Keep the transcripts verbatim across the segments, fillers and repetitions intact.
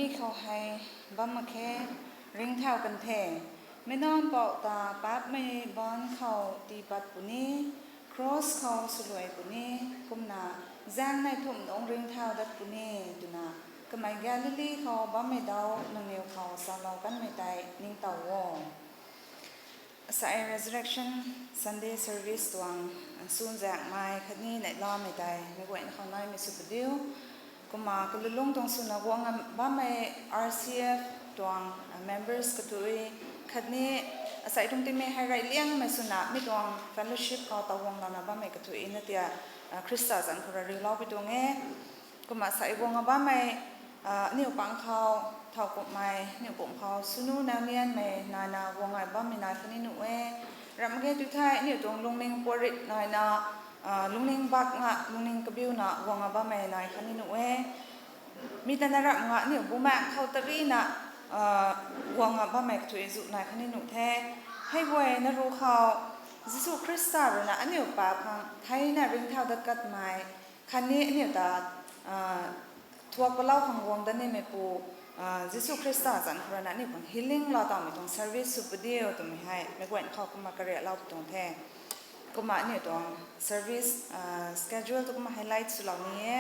Khou hei bam mak khe, ringcthau kan the. Mi nac pouc ta paapcmei baanc khou tii pat puni, cross khou swluai puni, kumna zaeng nei thumh nungc ringcthau dat puni, twna kamei Galili khou bammei dau nangniw khou salou kanmei tei ningtow o. Asei Resurrection Sunday Service tuang nsunzaekmei khatni neihlamei tei meic guayna khou naimei sw padiu. Kumna kalulungc tuang swna guang bammei R C F tuang members kathui khatni asei tuang timei hei rey liangmei swna mi tuang fellowship khou taw guang lana bammei kathui na tia Khrista zanc khou ra riulou pi tuang e. Kumna asei guang bammei aniu pang khou thowkumhmei, aniu pumc khou swnu nau nianmei naina guang ai bammei nai khatni nuh e. Ramh ge tu thei aniu tuang lungning puarit naina, lungning bak nga, lungning kabiuna guang bammei nai khatni nuh e. Mi tana ramh nga aniu bumaengh khou tarina guang bammei kathui zu nai khatni nuh the. Hei guay na ru khou Jisu Khrista ruina aniu paap khang theina ringcthau dat katmei khatni aniu ta thuak palou khang guang dat nimeipu Jisu Khrista zanc khou ruina aniu khang healing laa tawmei tuang service sw padiu twmei hei meic guayna khou kumna kariaklou pi tuang the. Kumna aniu tuang service schedule tu kumna highlight swlou ni e.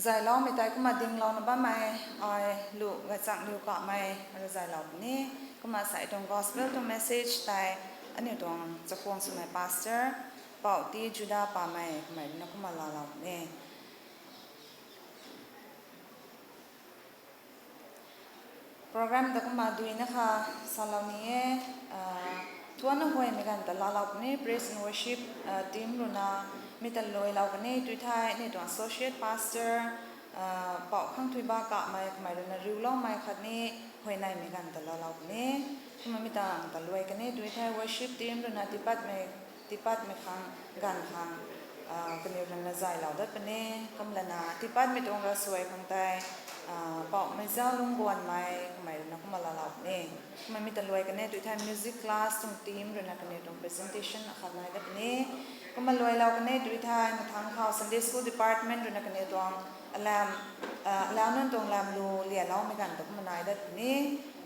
Zayloumei tei kumna dinglouna bammei ai lu gaychang liu kamei ra zaylou puni. Kumna asei tuang gospel tuang message tei aniu tuang chakhwang swmei pastor Pou T Juda Pamei kamei ruina kumna laalou puni. Program ta kumna duina kha salou ni e. Thuanna huaymei ganv ta laalou puni, praise and worship team ruina mi ta luailou kani tu thei aniu tuang associate pastor Pou Khangthuiba Kamei kamei ruina riuloumei khatni huayneymei ganv ta laalou puni. Kumna mi tang ta luai kani tu thei worship team ruina tiipatmei, tiipatmei khang, ganv khang kaniw ruina zaylou dat puni. Kumlana tiipatmei tuang ravsuai khang tei Pou Meizalung Guanmei kamei ruina kumna laalou puni. Kumna mi ta luai kani tu thei music class tuang team ruina kaniw tuang presentation akhat nai dat puni. Kumna luailou kani tu thei mathangc khou Sunday School Department ruina kaniw tuang alam, alau nunc tuang lam lu lialoumei ganv ta kumna nai dat puni.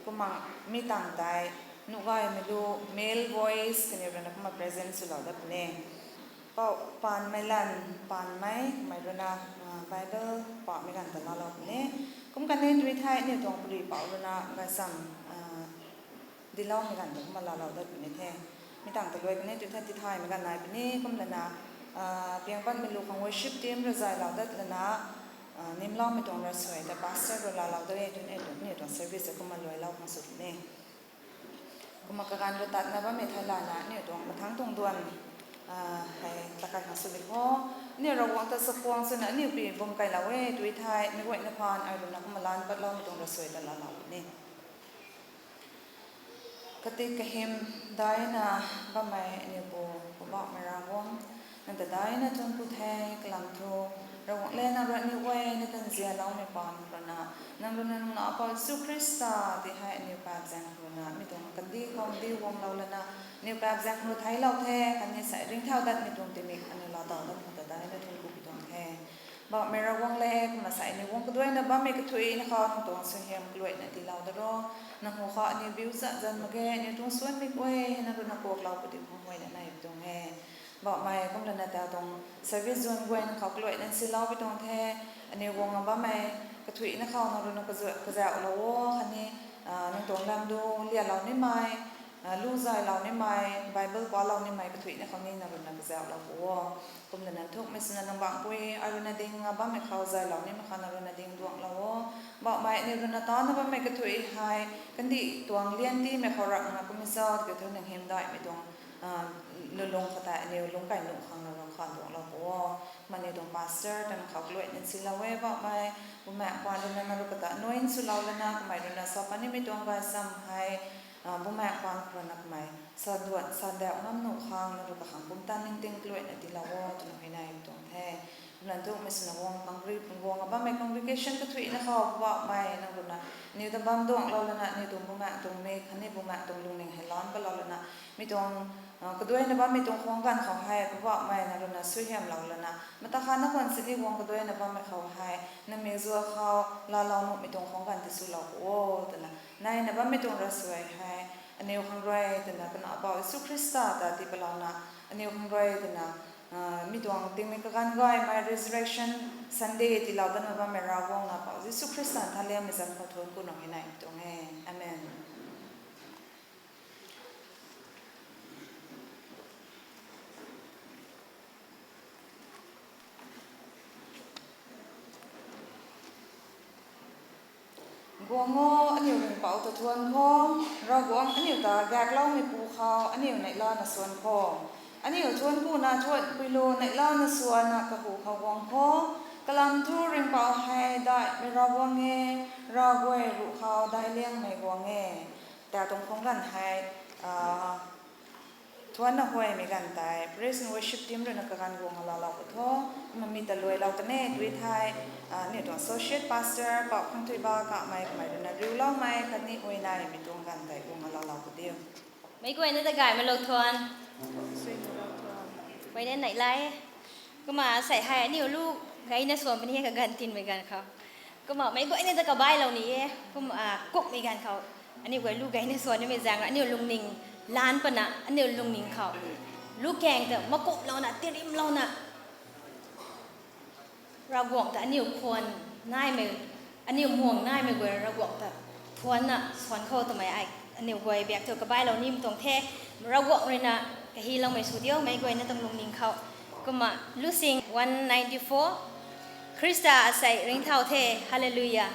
Kumna mi tang tei nuh gaymei lu male voice kaniw ruina kumna present swlou dat puni. Pou Paanmeilan Paanmei kamei ruina Bible pahmei ganv ta laalou puni. Kum kani tu thei aniu tuang puri Pou ruina gaycham diloumei ganv ta kumna laalou dat puni the. Mi tang ta luai kani tu thei tithaymei ganv nai puni. Kumlana piang patmei lu khang worship team rui zaylou dat lana nimloumei tuang ravsuai ta pastor rui laalou dat e. Tuni aniu tuang service ta kumna luailou khang sw puni. Kumna kaganv rui tatna bammei thei lana aniu tuang mathangc tuang duan hei takai khang sw di kho. Aniu Ravguangc ta chakhwang swna aniu pi bum kailou e tu thei meic guayna phaan ai ruina kumna lan patloumei tuang ravsuai ta laalou puni. Katik kahym daina bammei aniu Pu, Poubauhmei Ravguangc, nang ta daina thuanc ku the. Kalam thu Ravguangc le, nang rui aniu guay na tanzianloumei paan khou ruina, nang ruina nang Nac Pou Jisu Khrista ti hei aniu paap zaeng khou ruina mi tuang kandih khou di guanglou lana aniu paap zaeng khou rui theiclou the. Khatni sei ringcthau datmei tuang tingmik aniu laa taw dat khou ta daina thuanc ku pi tuang the. Poubauhmei Ravguangc le, kumna sei aniu guang kaduaina bammei kathuicna khou nang tuang suaihiam kaluaina tiilou dat ro. Nang hu khou aniu biu zat zan mak ge, aniu tuang suanmei guay hei nang ruina kuaklou pu di khang guayna nai pi tuang e. Poubauhmei, kumlana ta tuang service zuan guay nang khou kaluaina silou pi tuang the. Aniu guang bammei kathuicna khou nang ruina kazauhlou o, khatni nang tuang lam lu lialou nimei, lu zaylou nimei, Bible palou nimei kathuicna khou ni nang ruina kazauhlou pu o. Kumlana nthukmei swna nang bangpui ai ruina ding bammei khou zaylou nimei khou nang ruina ding duanglou o. Poubauhmei, aniu ruina tana bammei kathuic hei kandih tuang lian tiimei khou rap nga kummei zauc tiki thu nang hymdaihmei tuang lulung khou tei aniu lungc kai nuh khang nang ruina khan duanglou pu o. Kumna aniu tuang pastor ta nang khou kaluaina silou e. Poubauhmei, bumaengh paan ruina nang rui kata nuai swlou lana kamei ruina sa patnimei tuang gaychamv hei bumaengh paan khou ruina kamei sa duan sa dauh ngam nuh khang nang rui kakhang pumtan ningting kaluaina tiilou o twna huayney tuang the. Kumna nthukmei swna guang kangri guang bammei congregation kathuicna khou Poubauhmei nang ruina aniu ta bam duanglou lana aniu tuang bumaengh tuang mik khatni bumaengh tuang lungning hei lan palou lana mi tuang kaduaina bammei tuang khuang ganv khou hei Poubauhmei na ruina suaihiamlou lana, mata khatna khwan sini guang kaduaina bammei khou hei nangniw zua khou laalou nuhmei tuang khuang ganv tiswlou pu o twna, naina bammei tuang ravsuai hei aniw khang rui twna Kanac Pou Jisu Khrista ta tiipatlouna, aniw khang rui twna mi tuang tingmei kaganv gaymei Resurrection Sunday tiilou datna bammei Ravguangc na Pou Jisu Khrista nthanliangmei zanc khou thuanc ku nang e naimei tuang e. Amen. Guang o, aniw Ringhpouc ta thuanc khou, Ravguangc aniw ta gakloumeipu khou aniw neihlana swan khou, aniw thuanc kuna thuanc puilu neihlana swanna kahu khou guang khou, kalam thu Ringhpouc hei daihmei Ravguangc e, Ravguay ruh khou daic liangmei guang e. Ta tuang khuang ganv hei thuanna huaymei ganv tei praise and worship team ruina kaganv guang laalou pu tho. Kumna mi ta luailou ta ne tui thei, aniw tuang associate pastor Pou Khangthuiba Kamei kamei ruina riuloumei khatni huayneymei tuang ganv tei guang laalou pu diu. Meic guayna ta gaymei lou thuan. Huayneylai. Kumna sei hei aniw lu gayna swan puni e kaganv tinmei ganv khou. Kumna meic guayna ta kabailou ni e. Kum kummei ganv khou aniw guay lu gayna swan nimei zaeng rui aniw lungning lan pana aniw lungning khou lu kaeng ta makumlouna tirimlouna Ravguangc ta aniw khwan naimei, aniw muang naimei guay Ravguangc ta thuanna swan khou twmei ai aniw guay biak thu kabailou nimei tuang the. Ravguangc ruina kahyloumei sw diu meic guayna tuang lungning khou. Kumna Lusing one ninety-four, Khrista asei ringcthau the. Hallelujah.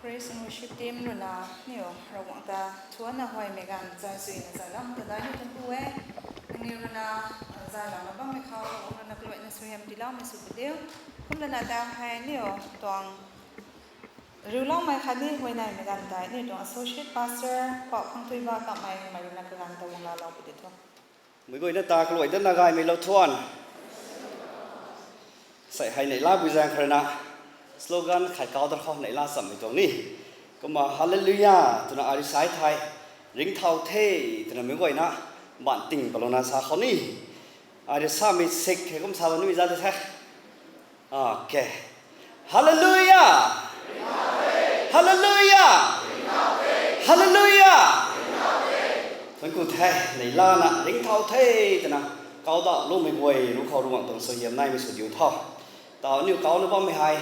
Praise and worship team rui na, niu Ravguangc ta thuanna huaymei ganv zay suina zay lam ta dai ni tuang ku e. Nangniw rui na, zay lam na bammei khou Ravguangc rui na kaluaina suaihiam tiiloumei sw pu diu. Kumna na ta hei niu tuang riuloumei khatni huayneymei ganv tei niu tuang associate pastor Pou Khangthuiba Kamei mei rui na kaganv ta guang laalou pu di tho. Meic guayna ta kaluai dat na gaymei lou thuan. Sei hei neihla bui zaeng kharana slogan khat kau dar khou neihla chammei tuang ni. Kumna Hallelujah twna ai rui sa thei, ringcthau the twna meic guayna baan ting palouna sa khou ni. Ai rui samei sek hei kum salou nimei za de the. Okay. Hallelujah! Hallelujah! Hallelujah! Thuanc ku the, neihlana ringcthau the twna kaudauhloumei guay ruc khou Ravguangc tuang suaihiam naimei sw diu tho. Tau aniu kauna bammei hei,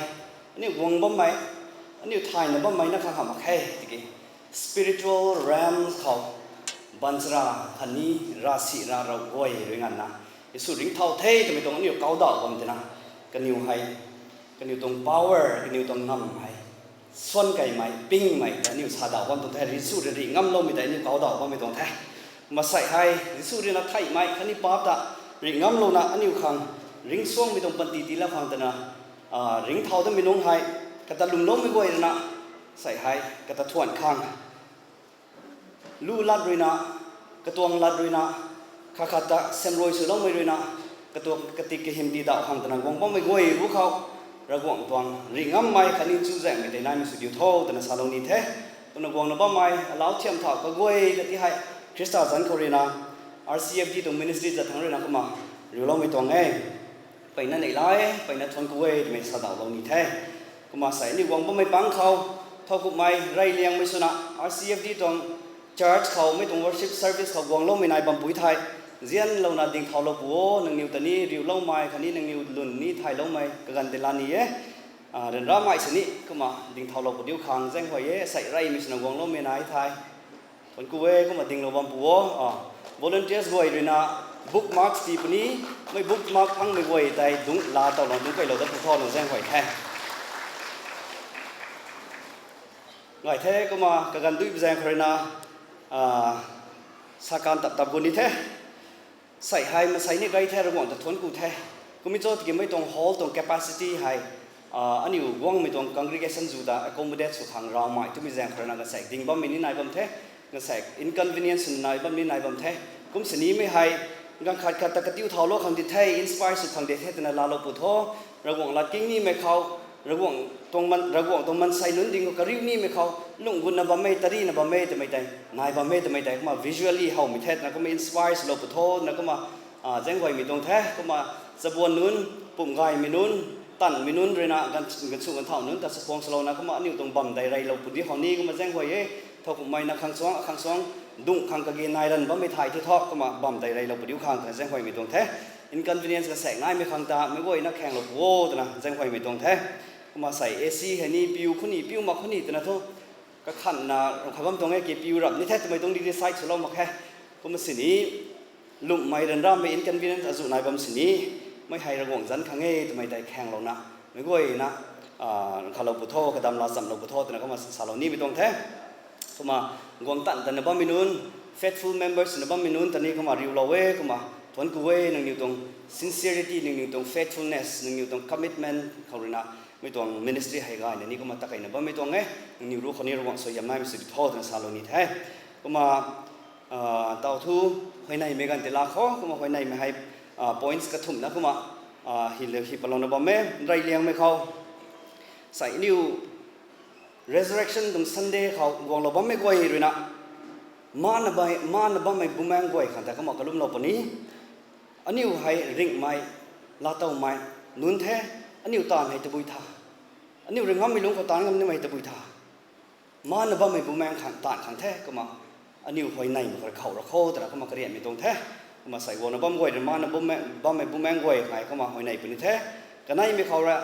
aniu guang bammei, aniu thayna bammei na khang hamh mak khe tiki spiritual realm khou baanchara khatni ravsic ra Ravguangc guay rui nganvna Jisu ringcthau the twmei tuang aniu kaudauh bam tina, kaniw hei, kaniw tuang power, kaniw tuang ngamv hei suan kaimei, pingmei ta aniu sadauh bam tuang the, Jisu rui rih ngamloumei ta aniu kaudauh bammei tuang the. Masei hei Jisu rui na theihmei khatni paap ta rih ngamlouna aniu khang ringcsuangmei tuang panty tiilou khang twna, ringcthau datmei nunc hei kata lwmloumei guay rui na, sei hei kata thuan khang lu lat rui na, katuang lat rui na, khat khat ta semruai swloumei rui na, katuang katik kahym tiidauh khang twna guang bammei guay ruc khou Ravguangc tuang rih ngammei khatni chuzaenghmei tei naimei sw diu tho twna salou ni the. Kumna guangna bammei alau thiam thau kaguay kati hei Khrista zanc khou rui na, R C F D tuang ministry zat thangc rui na kumna riuloumei tuang e. Mpeyna neihla e, mpeyna thuanc ku e twmei sadauhlou ni the. Kumna sei aniu guang bammei pang khou, thowkumhmei rey liangmei swna, R C F D tuang church khou mei tuang worship service khou guangloumei nai bampui thei, nzianlouna dingthaulou pu o, nangniw ta ni riuloumei khatni nangniw lwn ni thayloumei kaganv tei la ni e. ryanramei sini kumna dingthaulou pu diu khang zaenghuay e, sei reymei swna guangloumei nai the. Thuanc ku e, kumna dinglou bam pu o. Volunteers guay ruina bookmarks tii puni, mei bookmark phangmei guay tei dungc laa tawlou dungc keylou dat pu tho na zaenghuay the. Ngai the kumna kaganv duipu zaeng khou ruina sakan tap tap gu ni the. Sei hei masei ni gay the, Ravguangc ta thuanc ku the. Kumna cho tikimei tuang hall tuang capacity hei aniu guangmei tuang congregation zu ta accommodate sw khang rawmei twmei zaeng khou ruina gasaek ding bammei ni nai bam the, gasaek inconvenience nai bam ni nai bam the. Kum sinimei hei ganv khat khat ta katiu thaulou khang di the, inspire sw khang di the twna laalou pu tho. Ravguangc lat king nimei khou, Ravguangc tuang maansei nunc ding khou kariu nimei khou lungh gutna bammei, tarina bammei twmei tei, nai bammei twmei tei kumna visually howmei the twna kumna inspire swlou pu tho twna kumna zaenghuaymei tuang the. Kumna chabuan nunc, pumh gaymei nunc, tanmei nunc ruina ganv, ganvsw ganvthau nunc ta chakhwang swlouna kumna aniu tuang bam tei reylou pu di khou ni kumna zaenghuay e. Thowkumhmei na khang suang, akhang suang, dungc khang kage nai ranv bammei thay the tho kumna bam tei reylou pu diu khang twna zaenghuaymei tuang the. Inconvenience gasaek naimei khang ta meic guayna khaenglou pu o twna zaenghuaymei tuang the. Kumna sei A C hei ni piu khou ni, piu mak khou ni twna thu kakhanna kha bam tuang e, ki piu rap ni the twmei tuang di decide swlou mak khe. Kumna sini lwmmei ryanramei inconvenience azuh nai bam sini, mei hei Ravguangc zanc khang e twmei tei khaenglouna, meic guayna khalou pu tho, kadam laa chamlou pu tho twna kumna salou nimei tuang the. Kumna guang tan tana bammei nunc, faithful members na bammei nunc ta ni kumna riulou e, kumna thuanc ku e. Nangniw tuang sincerity, nangniw tuang faithfulness, nangniw tuang commitment khou ruina mei tuang ministry hei gayna ni kumna takeina bammei tuang e. Nangniw ru khou ni Ravguangc suaihiam naimei sw di tho twna salou ni the. Kumna taw thu huayneymei ganv tei laa khou kumna huayneymei hei points kathumhna kumna hi, hi palouna bam e. Reyliangmei khou sei aniu Resurrection tuang Sunday khou guanglou bammei guay ruina, mana bammei bumaengc guay khang ta kumna kalumlou puni. Aniu hei ringhmei, laatowmei nunc the. Aniu taanv hei tabui tha, aniu ringammei lungc khou taanv ngam nimei tabui tha, mana bammei bumaengc khang taanv khang the. Kumna aniu huayneymei khou rui khou ra kho twna kumna karianmei tuang the. Kumna sei guangna bam guay rui mana bammei bumaengc guay khang kumna huayney puni the. Kaneimei khou rui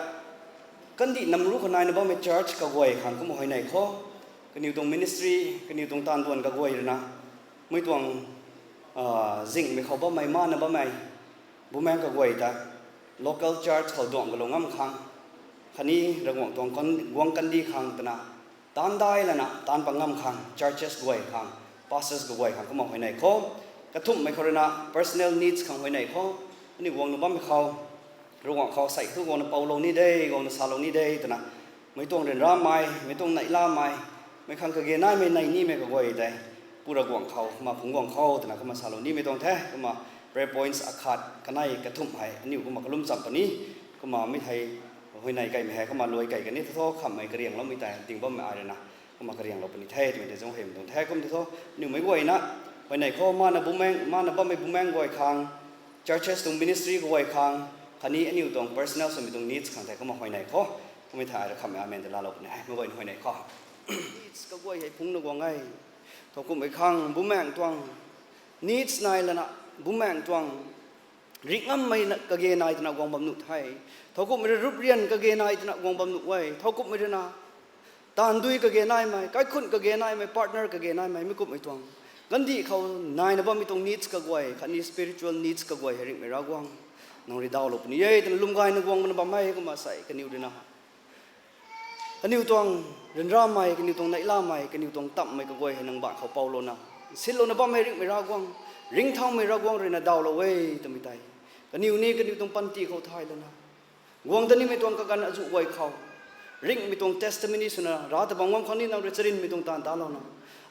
kandih nam ru khou naina bammei church kaguay khang kumna huayney kho. Kaniw tuang ministry, kaniw tuang taanv duan kaguay ruina mei tuang zinghmei khou bammei, mana bammei bumaengc kaguay ta local church khou duangc kalou ngam khang, khatni Ravguangc tuang guangc kandih khang twna taanv dai lana taanv pat ngam khang churches guay khang, pastors kaguay khang kumna huayney kho. Kathumhmei khou ruina personal needs khang huayney kho. Aniu guangna bammei khou Ravguangc khou sei thu guangna poulou ni de, guangna salou ni de twna mei tuang ryanramei, mei tuang neihlamei, mei khang kage naimei nei nimei kaguay tei pu Ravguangc khou kumna phungc guang kho twna kumna salou nimei tuang the. Kumna prayer points akhat, kanei, kathumh hei aniu kumna kalum cham puni. Kumna mi hei huayney kaimei hei kumna luai kei kani thu tho khamhmei kariangloumei tei ding bammei ai ruina kumna karianglou puni the twmei tei zungc heimei tuang the. Kum thu tho aniu meic guayna huayney kho, mana bammei bumaengc guay khang, churches tuang ministry kaguay khang, khatni aniu tuang personal swmei tuang needs khang tei kumna huayney kho. Kummei thei ai rui khamhmei amen ta laalou puni hei meic guayna huayney kho. Needs kaguay hei phungcna guang e. Thowkumhmei khang bumaengc tuang needs nai lana, bumaengc tuang ringh ngammei kage nai twna guang bam nuh the. Thowkumhmei rui ruprian kage nai twna guang bam nuh e. Thowkumhmei ruina taanv dui kage naimei, kaikhunc kage naimei, partner kage naimei, mi kumhmei tuang kandih khou naina bammei tuang needs kaguay khatni spiritual needs kaguay hei ringhmei Ravguangc nang rui dawlou puni e twna lwm gayna guang mana bam e. Kumna sei kaniw ruina kaniw tuang ryanramei, kaniw tuang neihlamei, kaniw tuang tamhmei kaguay hei nang baanc khou poulouna, sinlouna bam hei ringhmei Ravguangc, ringcthaumei Ravguangc ruina dawlou e twmei tei kaniw ni kaniw tuang panty khou thay lana guang da nimei tuang kaganv azuh guay khou ringhmei tuang testimony swna rav ta bam ngam khang ni nang rui charynmei tuang taanv talouna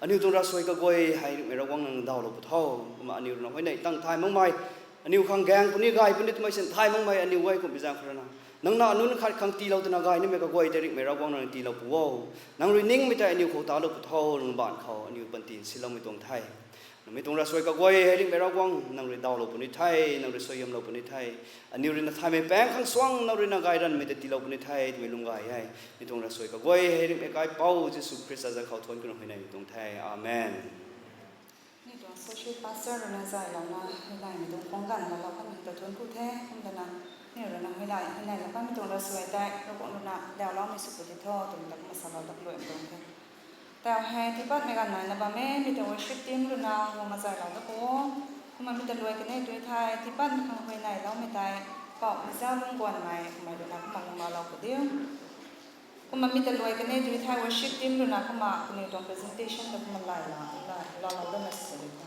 aniu tuang ravsuai kaguay hei ringhmei Ravguangc nang dawlou pu tho. Kumna aniu ruina huayney tang thay makmei, aniu khang gaeng puni gay puni twmei sin thay makmei aniu guay kumhmei zaeng khou ruina nang na nunc khat khang tiilou twna gay nimei kaguay tei ringhmei Ravguangc nang tiilou pu o. Nang rui ningmei tei aniu khou talou pu tho, nang baanc khou aniu panty nsiloumei tuang the. Nangmei tuang ravsuai kaguay hei ringhmei Ravguangc nang rui dawlou puni the, nang rui suaihiamlou puni the. Aniu ruina thaymei paeng khang suang nang ruina gay ranmei tei tiilou puni the twmei lwm gay e. Mi tuang ravsuai kaguay hei ringhmei kaipouc Jisu Khrista zanc khou thuanc kuna huayneymei tuang the. Amen. Ni tuang associate pastor ruina zaylouna, mi naimei tuang khwang ganv laalou kanmei ta thuanc ku the. Kum tana Ni rui na huayney, huayney na bammei tuang ravsuai tei Ravguangc rui na dauloumei sw pw di tho twmei ta kumna salou dat luai tuang the. Tau hei tiipatmei ganv naina bam e, mi tuang worship team rui na guang mazaylou dat pw o. Kumna mi ta luai kanei tu thei tiipatmei khang huayneyloumei tei Pou Meiza Lungcguanmei kamei rui na kumna guang laalou pw diu. Kumna mi ta luai kanei tu thei worship team rui na kumna kaniw tuang presentation ta kumna lay la, la, laalou dat na sw di tho.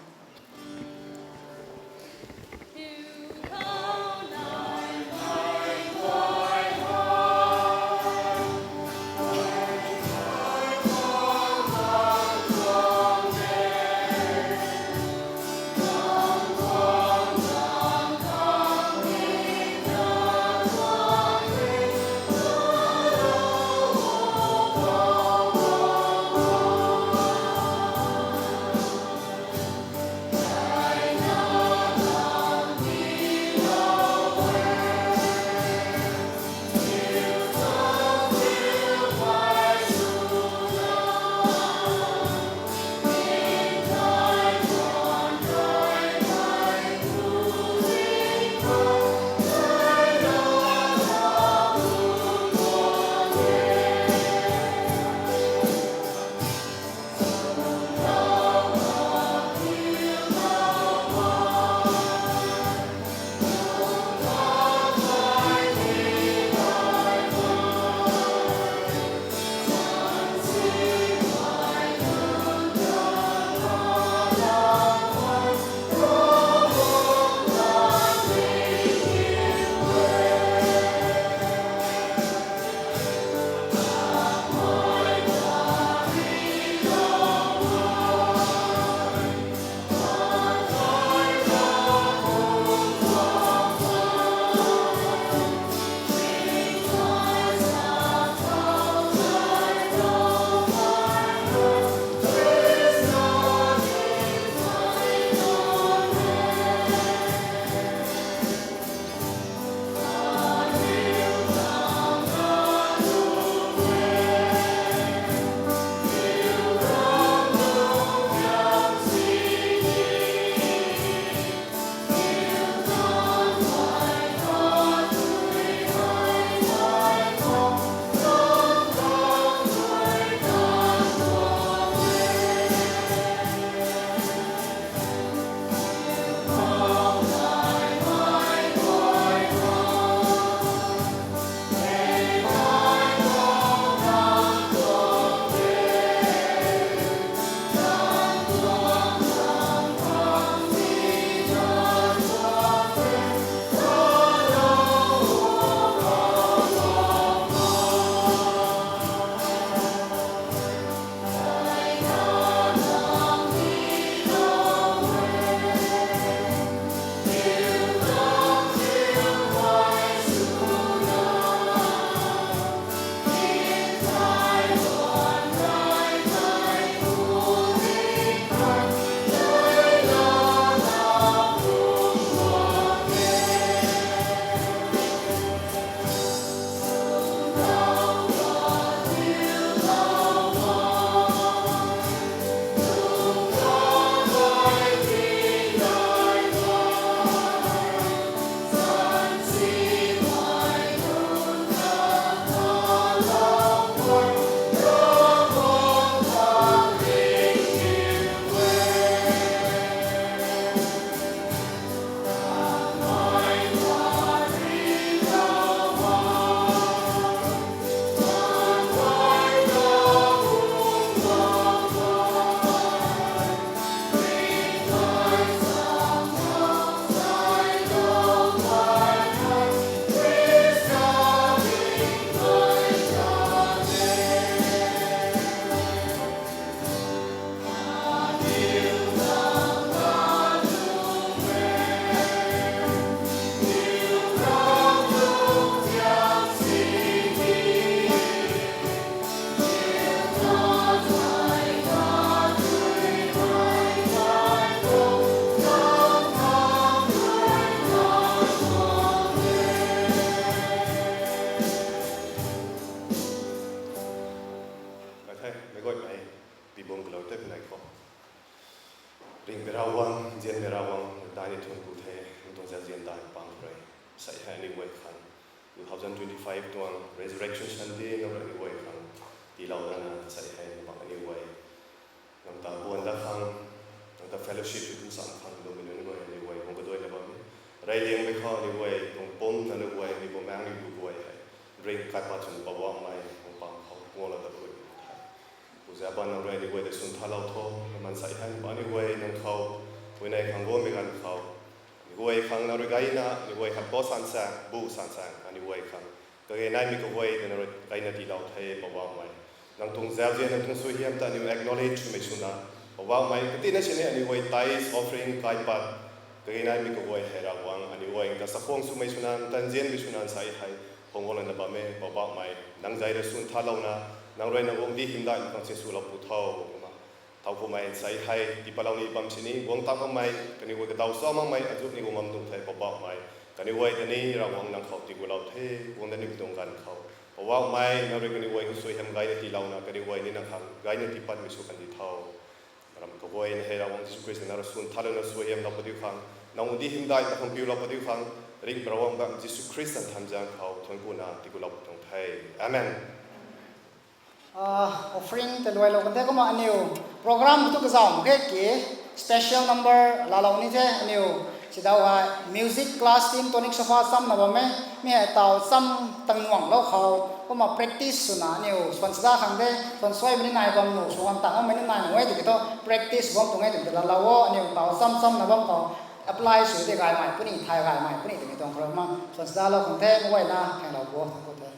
Ngai the, meic guaymei, pi bung kalou tei puni khou. Ringhmei Ravguangc, nzianmei Ravguangc, dai ni thuanc ku the, nang tuang zauzian dai pang khou rui. Sei hei aniu guay khang two thousand twenty-five tuang Resurrection Sunday nang rui aniu guay khang tiilou lana sei hei nang bang aniu guay nang ta buan dat khang, nang ta fellowship sw kum sam khang lwmmei nunc guay aniu guay guang kaduaina bam e. Reyliangmei khou aniu guay tuang pumc nang aniu guay aniu guay maengc aniu guay hei ring kat pat chwn Poubauhmei tuang pam khou guanglou ta pui the. Pu Ziaban nang rui aniu guay ta swn thalou tho, kaman sei hei aniu guay nang khou, huayney khang guangmei ganv khou aniu guay khang nang rui gayna aniu guay khang bo sansaeng bu sansaeng aniu guay khang kage naimei kaguay ta nang rui gayna tiilou the Poubauhmei. Nang tuang zauzian nang tuang suaihiam ta aniu acknowledge swmei swna Poubauhmei katina sini aniu guay tithes offering kaipat kage naimei kaguay hei Ravguangc aniu guay ta sakhwang swmei swna ntanzianmei swna sei hei phungc guanglana bam e Poubauhmei. Nang zay ra swn thalouna nang rui nang guangcdic hymdaih khang sinswlou pu tho kumna thowkumhmei sei hei tiipatlou ni bam sini guang tang makmei kaniw guay kadaw cham makmei azuh ni guang bam tuang the Poubauhmei. Kaniw guay ta ni Ravguangc nang khou tiigulou the guang dat nimei tuang ganv khou Poubauhmei nang rui kaniw guay khang suaihiam gayna tiilouna kaniw guay ni nang khang gayna tiipatmei sw kan di tho. Ram kaguay na hei Ravguangc Jisu Khrista nang rui swn thalouna suaihiamlou padiu khang nang guangcdic hymdaih ta khang piulou padiu khang ringhpouc Ravguangc bam Jisu Khrista nthan zaeng khou thuanc kuna tiigulou pu tuang the. Amen. Offering ta luailou kan the kumna aniu program tu kazauh mak khe ki special number laalou ni the aniu sidau hei music class team tonic sofa chamna bam e. Mi hei taw cham tang nuanglou khou kumna practice swna aniu swan sada khang de swan suaimei ni nai bam nu swan tang makmei ni nai nu e tiki thu practice bam tuang e tiki laalou o aniu taw cham chamna bam khou apply sw de gaymei puni thay gaymei puni tiki tuang khou ma swan sadalou khang the guayna thaylou bo tho the.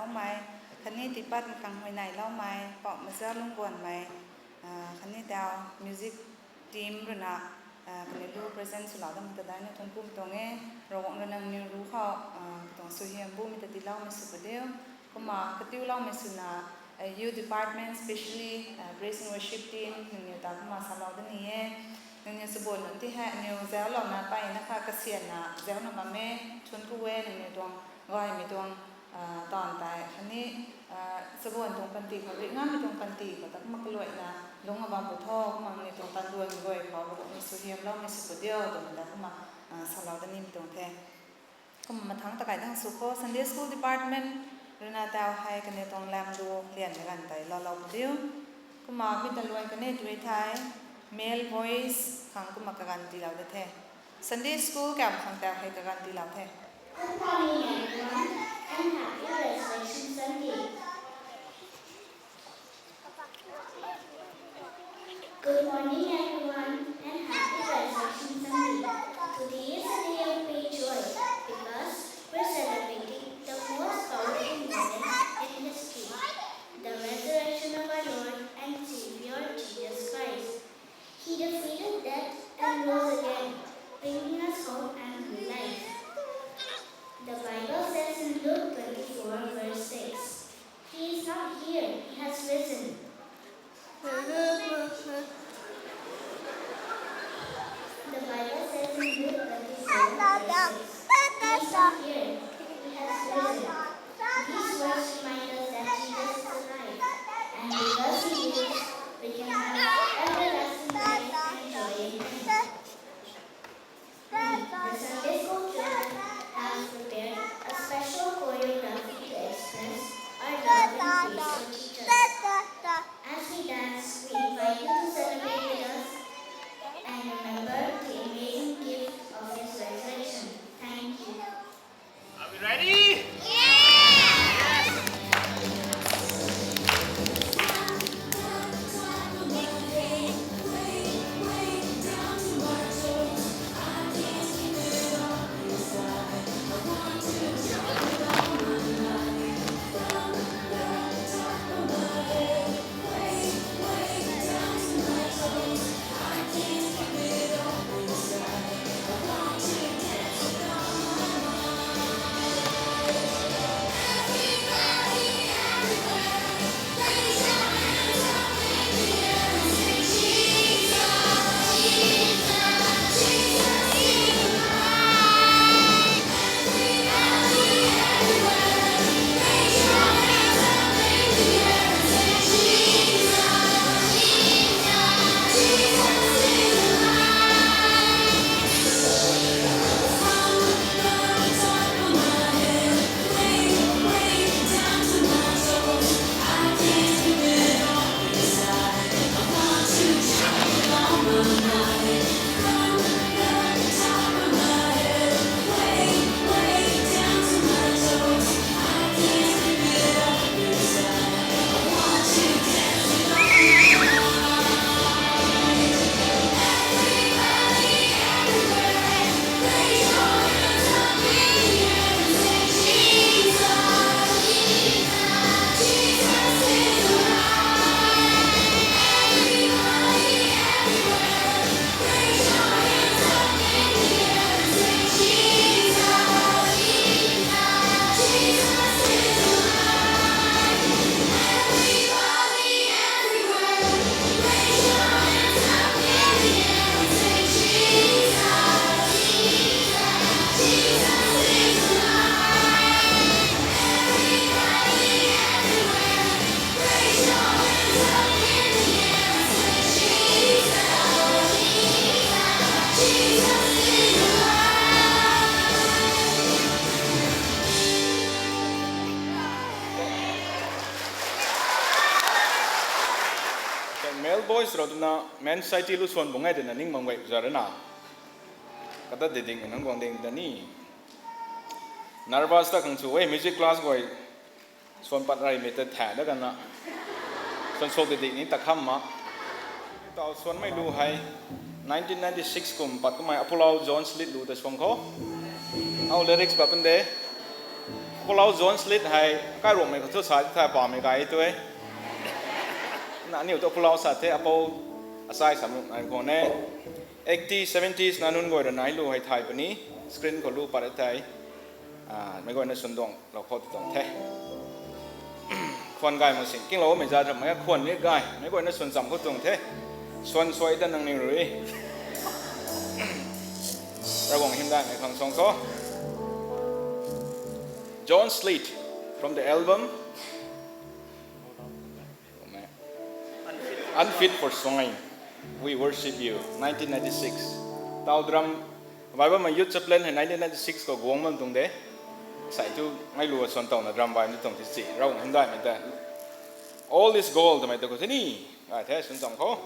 Loumei, khatni tiipat makhang huayney loumei, Pou Maza Lungbuanmei, khatni tau music team ruina, kaniw lu present swlou dam ta daina thuanc kumei tuang e. Ravguangc rui nangniw ru khou katuang suaihiam bumei ta tiiloumei sw padiu. Kumna katiuloumei swna, youth department, specially praise and worship team nangniw ta kumna salou da ni e. Nangniw chabuan nunc ti hei aniw zauclouna peyna kha kasianna zaucna bam e. Thuanc ku e nangniw tuang gaymei tuang taanv tei khatni chabuan tuang panty khou rih ngamei tuang panty khou ta kumna kaluaina lungc a bam pu tho. Kumna nangniw tuang tanduan guay khou Ravguangc ni suaihiamloumei sw padiu twmei ta kumna salou da nimei tuang the. Kumna mathangc ta kai dang sw khou Sunday School Department ruina tau hei kaniw tuang lam lu lianmei ganv tei loulou padiu. Kumna mi ta luan kanei tui thei, male voice khang kumna kaganv tiilou da the. Sunday School kam khang tau hei kaganv tiilou the. Good morning, everyone, and happy Resurrection Sunday. Good morning, everyone, and happy Resurrection Sunday. Today is a day of great joy because we're celebrating the most powerful moment in history, the resurrection of our Lord and Savior Jesus Christ. He defeated death and rose again, bringing us hope and new life. The Bible says in Luke twenty-four, verse six, "He is not here, he has risen." The Bible says in Luke twenty-four, verse six, "He is not here, he has risen." These words remind us that Jesus is alive, and because he lives, we can have everlasting life and joy in him. The Sunday school children have prepared a special choreography to express our love and praise for Jesus. As we dance, we invite you to celebrate with us and remember the amazing gift of his resurrection. Thank you. Are we ready? Male boys rau twna men society lu suan bung e twna ning mang guay za rana. Kata diding nang guang ding ta ni. Nervous ta khang chu e music class guay. Suan pat reymei ta tha da kana. Suan suk diding ni ta kham ma. Tau suanmei lu hei nineteen ninety-six kum pat kamei Apollo Jones lead lu ta suang khou. Au lyrics pa pun de. Pulau John Slade hei, kai Ruangmei khou thu sa the, pamei gay tu e. Na aniu tu pulau sa the, apou asai sam nai khwan e. Eighty, seventies na nunc guay rui nai lu hei thay puni, screen khou lu pat e thei. Ah, meic guayna swn duang lou khou tu tuang the. Khwan gay mak sing, kinglou mei zat ramei khwan ni gay, meic guayna swn cham khou tuang the. Swan suai ta nang ni rui. Ravguangc hymdaihmei khang suang tho. John Slade, from the album Unfit for Swine, We Worship You, nineteen ninety-six. Tau drum, Bible mei youth chaplain hei nineteen ninety-six khou guang bam tuang de. Sai tu ngai lu swan tawna drum bai ni tuang ti si, Ravguangc hymdaihmei ta. All is Gold twmei ta khou the ni. Gay the, swn cham khou.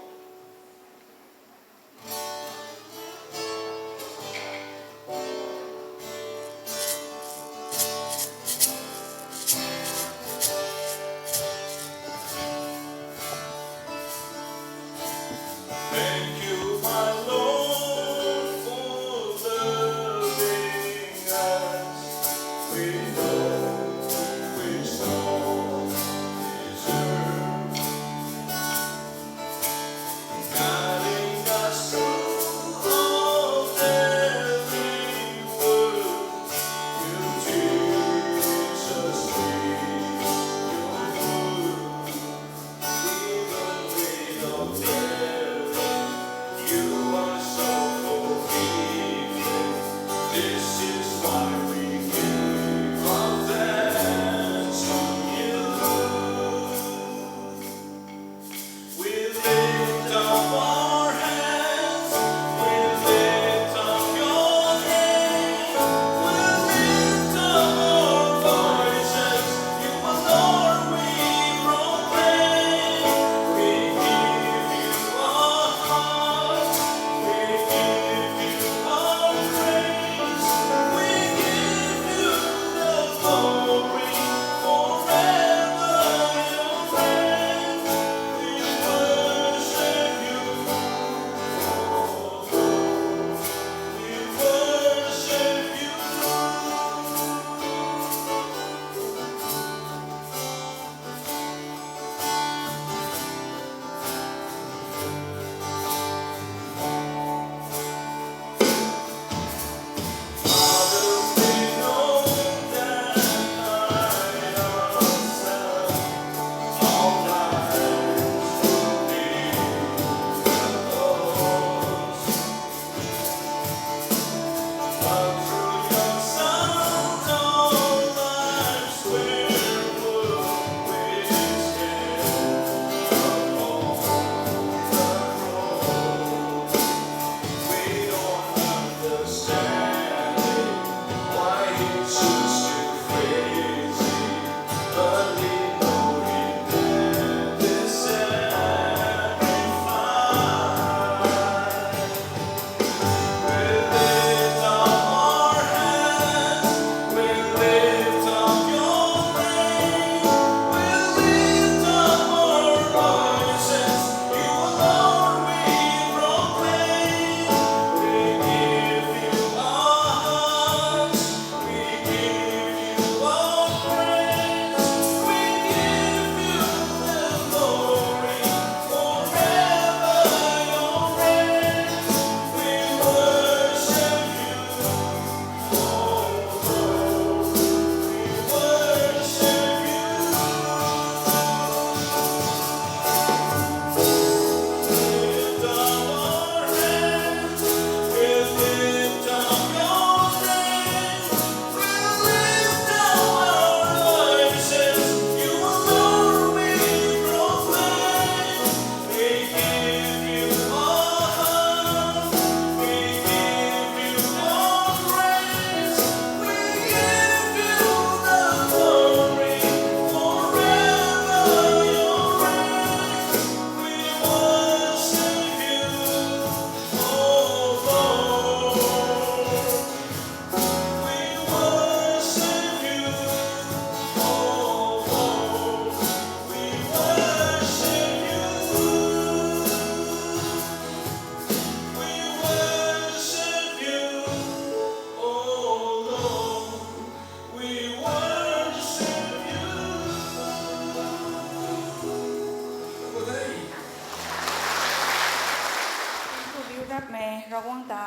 Thank you, my Lord, for loving us. We know we so deserve.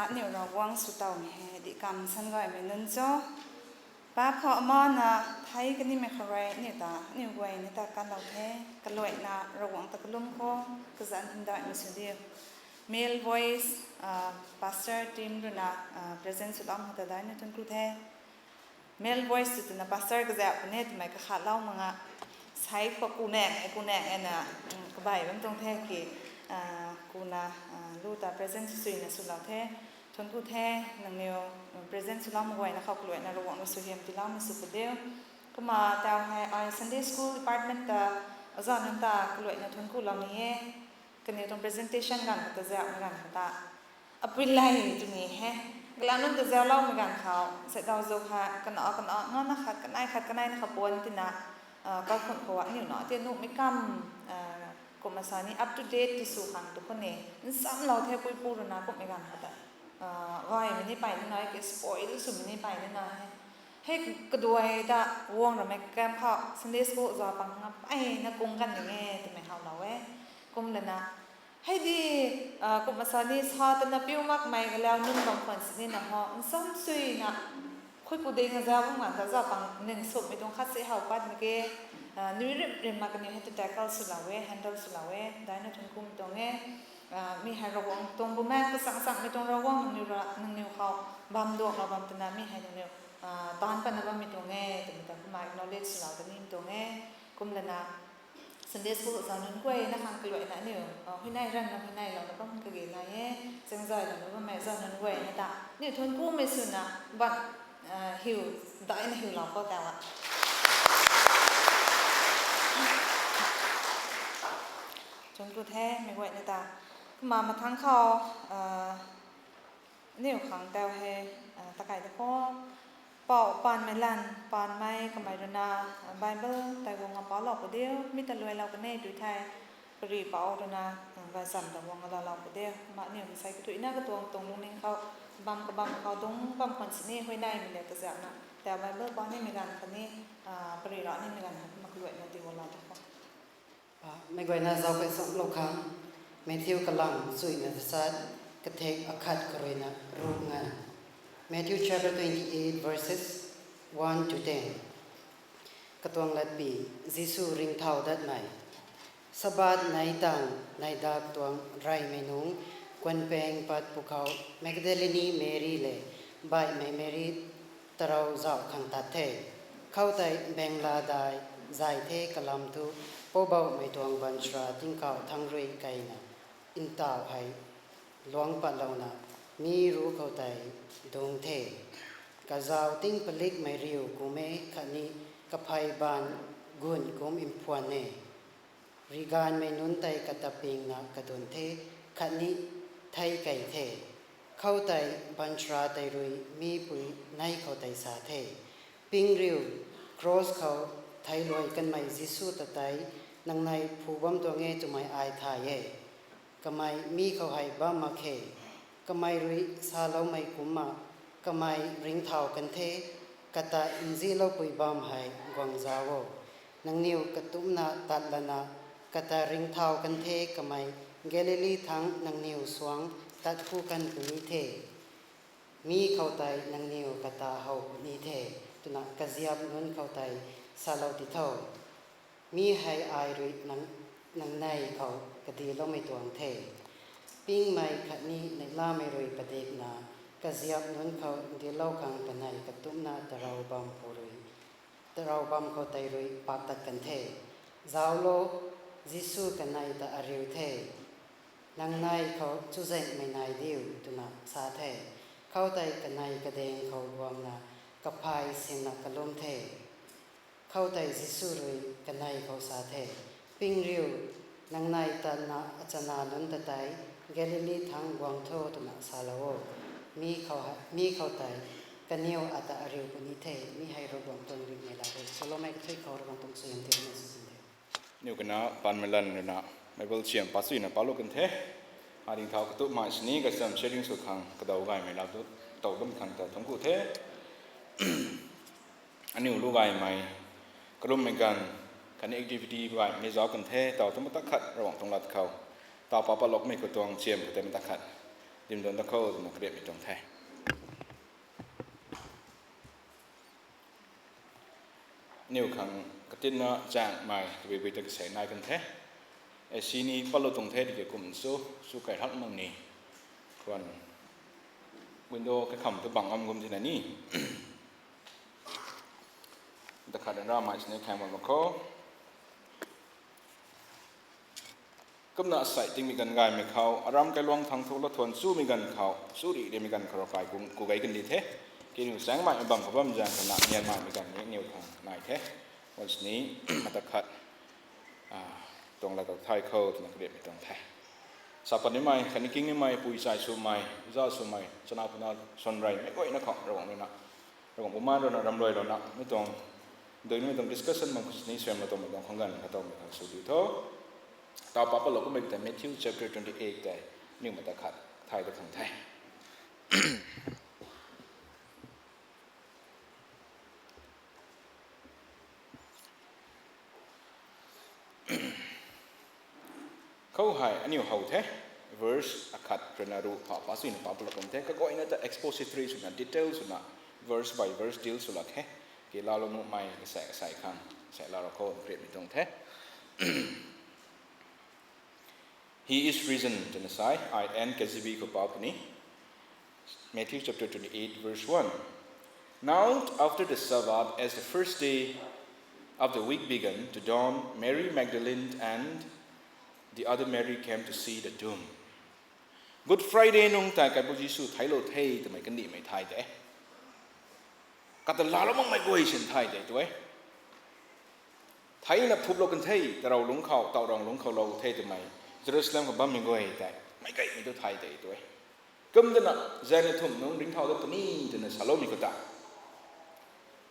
Aniu Ravguangc sw tawmei hei dihkam san gaymei nunc cho. Paap khou amana thei kanimei khou rui aniu ta, aniu guay ni ta kanlou the, kaluaina Ravguangc ta kalum khou, kazanc hymdaihmei sw diu. Male voice, ah, pastor team rui na, ah, present swlou mak ta daihna thuancku the. Male voice tw twna pastor kazauh puni twmei kakhatlou mak nga. Sai khou kunek, kunek e na, mm, kabai bam tuang the ki, ah, kuna, ah, lu ta present swna swlou the. Thuancku the, nangniw, mm, present swlou mak guayna khou kaluaina Ravguangc rui suaihiam tiiloumei sw pu diu. Kumna tau hei ai Sunday School Department ta, oza nunc ta kaluaina thuancku lou ni e. Kaniw tuang presentation ganv khou ta zauhmei ganv khou ta, apui lei twni he. Kalam nunc ta zaucloumei ganv khou, seidaw zuk ha, kana, kana, ngana khat, kanei khat, kanei na kha puan tina, ah, kalkhun khou aniu na, tia nuhmei kam, ah, kumna sa ni up to date ti sw khang tu khou ni, nsamlou the puipu rui na kumhmei ganv khou ta. Ah, gaymei ni pay ni na, ke spoil swmei ni pay ni na he. Hei kaduai ta guang ramei kam khou Sunday school za pang nga pay na kung kan ding e twmei howlou e. Kum lana, hei di, ah, kumna sa ni sa tana piu makmei galau nunc bam khwan sini na ho, nsam suina, khuipu ding a zau bam ganv ta za pang ning sumei tuang khat si how pat mak ge, ah, nui rim rim mak kaniw hei tu tackle swlou e, handle swlou e, daihna thuanckumei tuang e, ah, mi hei Ravguangc tuang bumaeng kasang sangmei tuang Ravguangc nangniw ra, nangniw khou bam duaklou bam twna mi hei nangniw, ah, taanc patna bammei tuang e, twmei ta kumna acknowledge swlou ta nimei tuang e, kum lana, Sunday school zau nunc guayna khang kaluaina aniu, ah, huayney ranna huayneylouna bam kage nai e, changzaylouna bammei zau nunc guayna ta, aniu thuanckumei swna, bam, ah, hiu, daihna hiulou khou tau a. Thuancku the, meic guayna ta. Kumna mathangc khou, ah, aniu khang tau hei, ah, takai ta khou. Pou Panmeilan, Panmei kamei rui na, ah, Bible tei guang a paulou pu diu, mi ta luailou kanei tu thei, pari pou rui na, ah, gaychamv ta guang a laalou pu diu. Kumna aniu masei kathuicna katuang tuang lungning khou, bam kabam khou dungc bam khwan sini huayneymei le kazauhna, tau Bible pou nimei ganv khatni, ah, pari rau nimei ganv khat kumna kaluaina ti gualou ta khou. Ah, meic guayna zauc key samlou khang, Matthew kalam chuina tachat, kathek akhat khou rui na ruk nganv. Matthew chapter twenty-eight, verses one to ten. Katuang latpy, Jisu ringcthau datmei. Sabbath neic tang, neihdak tuang reymei nungc, kuanpaeng pat pwkhou Magdalene Mary le baihmei Mary tarou zauh khang tat the. Khoutei bengla dai zay the kalam thu, Poubauhmei tuang baanchara tingkauh thangc rui keyna ntauh hei luang patlouna, mi ruc khou tei dungc the. Kazauh ting palikmei riu kum e khatni kaphey baanv gun kum mphuan e. Riganvmei nunc tei kata pingna kadun the, khatni thei key the. Khoutei baanchara tei rui mipui nei khou tei sa the, Ping riu, kros khou theiluai kanmei Jisu ta tei nangnei phu bam tuang e twmei ai thay e. Kamei mi khou hei bam mak khe. Kamei rui saloumei kumcna, kamei ringcthau kan the, kata nziloupui bam hei guang zauc o. Nangniw katumcna tat lana, kata ringcthau kan the kamei Galili thangc nangniw suang tat khu kan puni the. Mi khou tei nangniw kata how puni the, twna kaziap nunc khou tei salou ti tho. Mi hei ai rui nang, nangnei khou kadiloumei tuang the. Pingmei khatni neihlamei rui padikna, kaziap nunc khou ndilou khang kanei katumcna tarou bam khou rui, tarou bam khou tei rui pak tat kan the. Zauc lo, Jisu kanei ta ariu the. Nangnei khou chuzaenghmei nai diu, twna sa the. Khoutei kanei kadaeng khou guangna, kaphay sinna kalum the. Khoutei Jisu rui kanei khou sa the, Ping riu, nangnei tatna achana nunc ta tei Galili thangc guang tho twna salou o. Mi khou, mi khou tei kaniw ata ariu puni the, mi hei Ravguangc tuang ringhmei lat e. Saloumei kathuic khou Ravguangc tuang suaihiam tiimei sw sin the. Niw kana Panmeilan rui na Bible chiam pa suina palu kan the. Ading thau katup mai sini gaychamv sharing sw khang kadaw gaymei lau tu tow bam khang ta thuancku the. Aniu lu gaymei, kalummei ganv, khatni activity gaymei zauc kan the, tau thu matak khat Ravguangc tuang lat khou. Tau pa patlokmei khou tuang chiam khou tei matak khat. Dimduan da khou twna kariapmei tuang the. Aniu khang katinna zaengmei tabui bui ta kasei nai kan the. Ac ni patlou tuang the tiki kum chu, chu kai hak mang ni. Khwan window kakham tu bang am gum tina ni. Dakhat ramei sini khang bam khou. Kumna asei tingmei ganv gaymei khou, aram kailuang thang thu lathuan chumei ganv khou, churi rimei ganv khou ravkai ku gei kan di the. Kaniw chaengmei bam khou bam zaeng khou na, nianmei ganv ni aniw khang nai the. Wan sini, mata khat, tuang lat kau thay khou twna kariapmei tuang the. Sa pat nimei, khatni king nimei, pui chai swmei, za swmei, chana puna, swan rei mei guayna khou Ravguangc ruina, Ravguangc bumaengc ruina, ramruai ruina mi tuang, dui nimei tuang discussion bam khou sini suaimlou tuangmei tuang khang ganv khatowmei khang sw diu tho. Taw pa patlou kummei tei Matthew chapter twenty eight tei, aniw mata khat thay da khang the. Khou hei aniw how the, verse akhat ruina ru pha pa swna pa patlou kan the. Kaguayna ta expository swna, detail swna, verse by verse deal sw lak khe. Ki laalou nuhmei kasei kasei khang sei laalou khou kariapmei tuang the. He is risen twna sa e, I N K J V khou pa puni. Matthew chapter twenty-eight, verse one. Now, after the Sabbath, as the first day of the week began to dawn, Mary Magdalene and the other Mary came to see the tomb. Good Friday nungc tei Kaipou Jisu theiclou the twmei kandihmei thay de. Kata laalou makmei guay sin thay de tu e. Theina phuplou kan the, tarou lungc khou, tauc rang lungc khou lou the twmei, Jerusalem khou bammei guay tei meic gaymei tu thay de tu e. Kum twna, zaeng na thumh nungc ringcthau dat puni twna saloumei khou ta,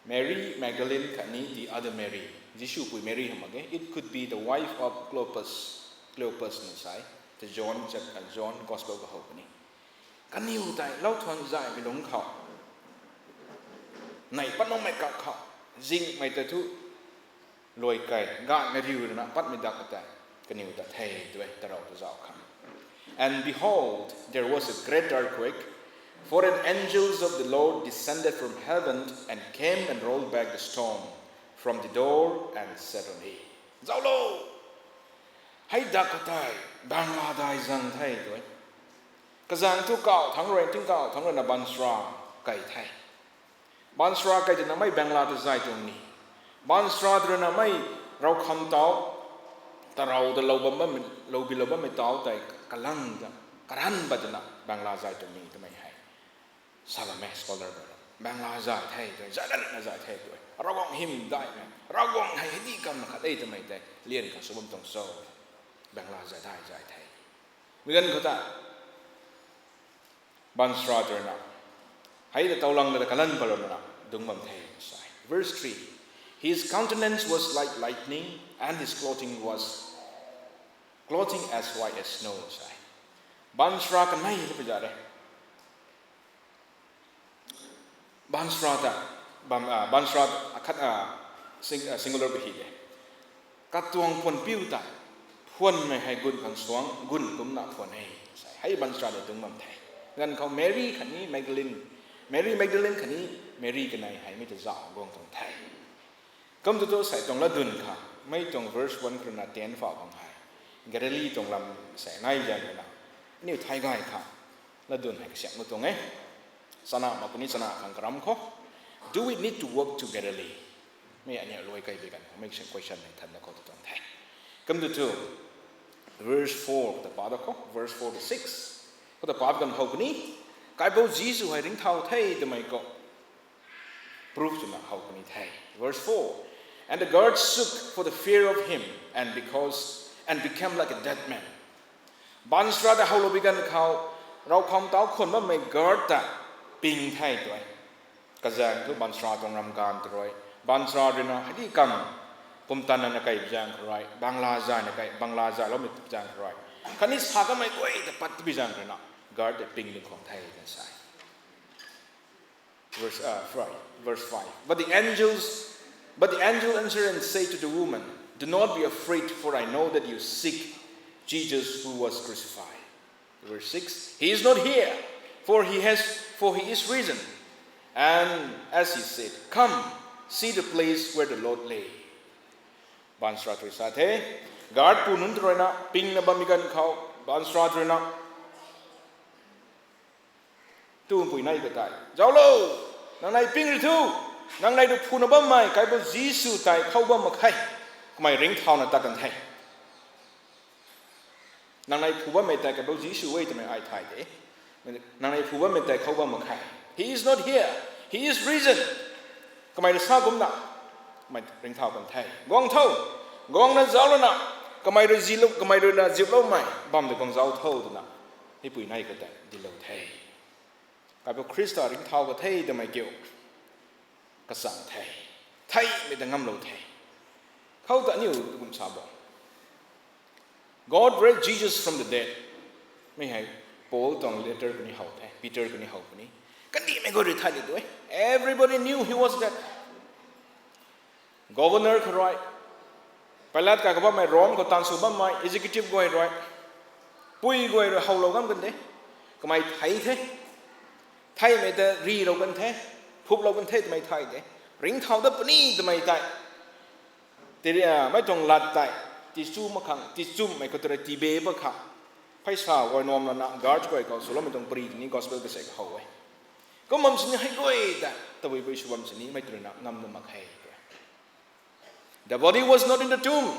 Mary Magdalene khatni the other Mary, Jisu pui Mary hamh mak ge, it could be the wife of Cleopas, Cleopas na sa e, the John chap-, John Gospel khou how puni. Kaniw tei lauthuan zaymei lungc khou, neih pat nuhmei kak khou, zingmei ta thu, luai kei, gaanhmei riu ruina patmei dak tei, kaniw ta the tu e, tarou ta zauc khang. And behold, there was a great earthquake, for an angel of the Lord descended from heaven and came and rolled back the stone from the door and sat on it. Zauclou! Hei dak khou tei, bangla dai zang the tu e. Kazaeng thu kauh thangc rui, tingkauh thangc ruina baanchara kei the. Baanchara kei twna mei bangla ta zay tuang ni. Baanchara twna mei ravkham tau, tarou ta lou bam bammei, lou bilou bammei tau tei kalang ta, karanv pat twna bangla zay tuang ni twmei hei sa bam e scholar rui. Bangla zay the tu e, zay datna zay the tu e. Ravguangc hym daihmei, Ravguangc hei hei di kamna khat e twmei tei lian khang sw bam tuang cho. Bangla zay dai zay the. Mi ganv khou ta, baanchara twna, hei ta taulang ta kalanv pat ruina, dungc bam the sa e. Verse three, His countenance was like lightning, and his clothing was, clothing as white as snow, sa e. Baanchara kanei ta pui za re. Baanchara ta, bam, ah, baanchara akhat, ah, sing-, ah, singular khou hy de. Katuang phuan piu ta, phuanmei hei gun khang suang, gun kumna phuan e, sa e. Hei baanchara ta dungc bam the. Ganv khou Mary khatni Magdalene, Mary Magdalene khatni Mary kanei hei mi ta zauc guang tuang the. Kum tu tu sei tuang latdyn kha, mei tuang verse one khou ruina ten pha bang hei, Galili tuang lam sei nai zaeng ruina, aniu thay gay kha, latdyn hei kasiamh gu tuang e. Chana mak puni, chana khang karam khou, Do we need to walk to Galilee? Mi aniu luai kei bi ganv khou, mei question hei thanna khou tu tuang the. Kum tu tu, verse four khou ta pa da khou, verse four to six khou ta pa ganv khou puni, Kaipou Jisu hei ringcthau the twmei khou proof twna how puni the. Verse four, And the guards shook for the fear of him, and because, and became like a dead man. Baanchara ta howlou bi ganv khou, ravkham tau khwan bammei guard ta ping the tu e. Kazaeng thu baanchara tuang ram ganv ta rui, baanchara ruina hei di kam, pumtan na kei bi zaeng khou rui, bangla zay na kei, bangla zayloumei zaeng khou rui, khatni sa kamei guay ta pat bi zaeng ruina, guard ta ping ding khwan the twna sa e. Verse, uh, five, verse five. But the angels, but the angel answered and said to the woman, Do not be afraid, for I know that you seek Jesus who was crucified. Verse six, "He is not here, for he has, for he is risen. And as he said, come, see the place where the Lord lay." Baanchara tei sa the, guard pu nunc tei ruina pingna bammei ganv khou, baanchara tei ruina, tumpui nei ka tei, "Zauclo, nang nei ping ri thu, nang nei rui phuna bammei Kaipouc Jisu tei khou bam mak khe, kamei ringcthauna tat kan the." Nang nei phu bammei tei Kaipouc Jisu e twmei ai thay de. Nang nei phu bammei tei khou bam mak khe. He is not here. He is risen. Kamei rui sa kumna, kamei ringcthau kan the. Guang tho. Guangna zauclana, kamei rui zilou, kamei ruina ziploumei bam tei guang zauc tho twna, mipui nei ka tei dinclou the. Kaipouc Khrista ringcthau ka the twmei kiu kachang the. Theihmei ta ngamlou the. Khou ta aniu kum sa bo, God raised Jesus from the dead. Mi hei Paul tuang letter kuni how the, Peter kuni how puni. Kandihmei guay rui thay ni tu e. Everybody knew he was dead. Governor kha rui, Pilate kai khou bammei, Rome khou taanv sw bammei executive guay rui, pui guay rui howlou ngam kan de. Kamei thei the. Theihmei ta rilou kan the. Phuplou kan the twmei thay de. Ringcthau dat puni twmei tei, tei, mei tuang lat tei, tichu mak khang, tichumhmei khou tei rui tibe pat khang, pheisa guay nuam lana guard guay khou swloumei tuang pari tini gospel kasei how e. Kum bam sini hei guay ta tabui bui sw bam sini mei tei ruina ngam na mak khe. The body was not in the tomb.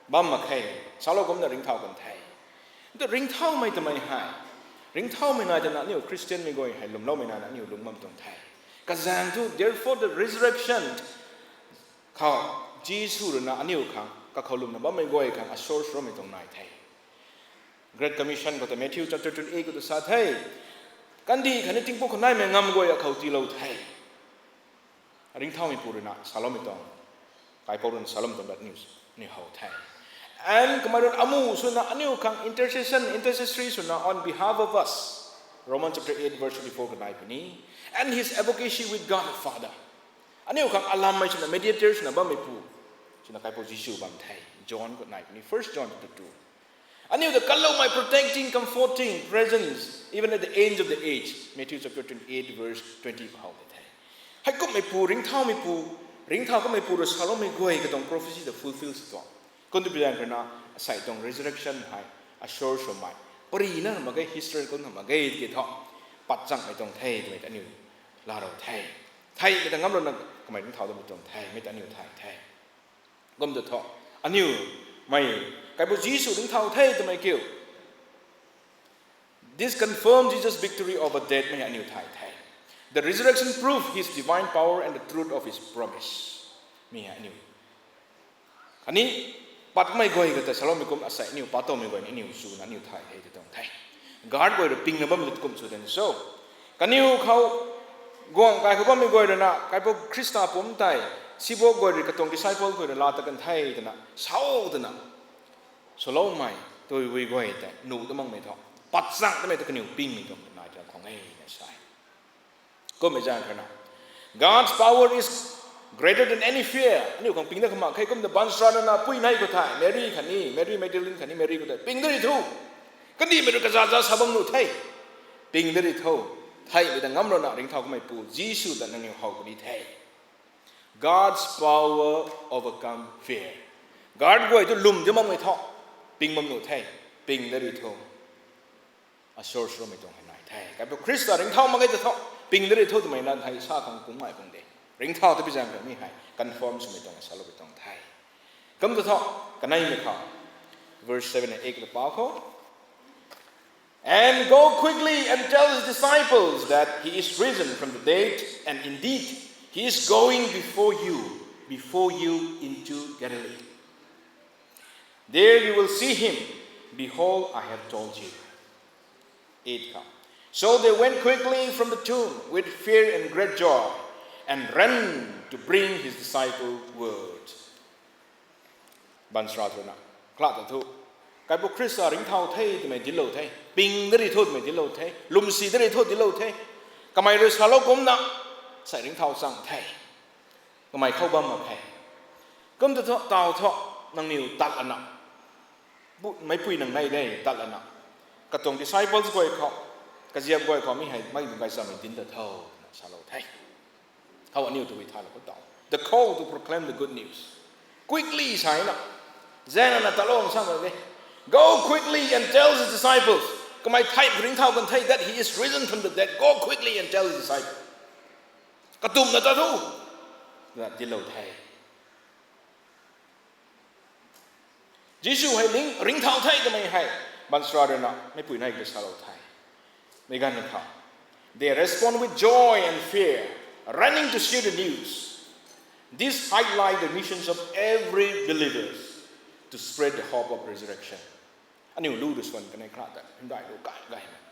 Bam mak khe. Salou kumna ringcthau kan the. Tu ringcthaumei twmei hei, ringcthaumei nai twna aniu Christian mei guay hei lwmloumei naina aniu lung bam tuang the. Kazaeng thu, therefore the resurrection khou Jisu ruina aniu khang kakhou lwmna bammei guay khang a source roumei tuang nai the. Great Commission khou ta Matthew chapter twenty-eight khou ta sa the, kandih khatni tingpuk khou naimei ngam guay akhou tiilou the. Ringcthaumei pu ruina saloumei tuang, Kaipouc ruina saloumei tuang lat news ni how the. And kamei ruina amu swna aniu khang intercession, intercessory swna on behalf of us, Romans chapter eight verse twenty-four khou nai puni. And his advocacy with God the Father. Aniu khang alammei swna, mediator swna bammei pu swna Kaipouc Jisu bam the. John khou nai puni, First John chapter two. Aniu ta kanloumei, protecting, comforting presence even at the end of the age, Matthew chapter twenty-eight verse twenty khou how the. Heikummei pu, ringcthaumei pu, ringcthau kummei pu rui saloumei guay katuang prophecy ta fulfill sw tuang. Kum tu bizaeng ruina asei tuang resurrection hei a source swmei, parina mak ge, history kum mak ge tiki thu, patchangmei tuang the twmei ta aniu laalou the. Theihmei ta ngamlouna kamei ringcthau datmei tuang the, mei ta aniu thay the. Kum ta thu, aniu mei, Kaipouc Jisu ringcthau the twmei kiu, this confirms Jesus' victory over death, mei aniu thay the. The resurrection proved his divine power and the truth of his promise, mei aniu. Khatni patmei guay kata saloumei kum asei aniu patmei guay ni aniu swna aniu thay the tw tuang the. Guard guay rui pingna bammei kum sw de so, kaniw khou guang kai khou bammei guay ruina Kaipouc Khrista pumc tei sibok guay rui katuang disciple guay rui laa ta kan the twna, sau twna, swloumei, tuibui guay tei nuh ta makmei thu, patchang tamei ta kaniw pingmei tuang nai ta khang e na sa e. Kummei zaeng ruina, God's power is greater than any fear. Aniu khang ping dat kha mak khe, kum ta baanchara ruina pui nei khou thei, Mary khatni, Mary Magdalene khatni Mary khou thei, ping dat ri tho. Kandihmei rui kazaza sa bam nuh the. Ping dat ri tho. Theihmei ta ngamlouna ringcthau kummei pu Jisu ta nangniw how puni the. God's power overcome fear. Guard guay tu lwm di makmei thu, ping bam nuh the. Ping dat ri tho. A source swmei tuang hei nai the. Kaipouc Khrista ringcthau mak ge ta thu, ping dat ri tho twmei na thei sa khang kum ngai bang de. Ringcthau ta bizaeng khou mi hei confirm swmei tuang, salou bi tuang the. Kum ta thu, kaneimei khou, verse seven and eight ta pa khou, And go quickly and tell his disciples that he is risen from the dead, and indeed he is going before you, before you into Galilee. There you will see him. Behold, I have told you. Eight khou, So they went quickly from the tomb with fear and great joy, and ran to bring his disciple word. Baanchara ruina, kala ta thu, Kaipouc Khrista ringcthau the twmei dinclou the, ping dat ri tho twmei dinclou the, lwmsi dat ri tho dinclou the, kamei rui salou kumna, sei ringcthau chang the, kamei khou bam mak khe. Kum ta thu, taw thu, nangniw tat lana, bu-, meicpui nang nei de, tat lana, Katuang disciples guay khou, kaziap guay khou mi hei mei tu gaychamv mei dinc ta tho twna salou the. How aniu tabui thaylou khou tau. The call to proclaim the good news. Quickly sa na. Zaeng na talou samei de. Go quickly and tell his disciples. Kamei thei ringcthau kan the that he is risen from the dead. Go quickly and tell his disciples. Katumna ta thu. Na dilou the. Jisu hei ringcthau the twmei hei baanchara ruina meipui nei ta salou the. Mei ganv khou, they respond with joy and fear, running to share the news. This highlight the missions of every believers to spread the hope of resurrection. Aniu lu ta swan kanei khra ta hymdaih lu kai gaymei.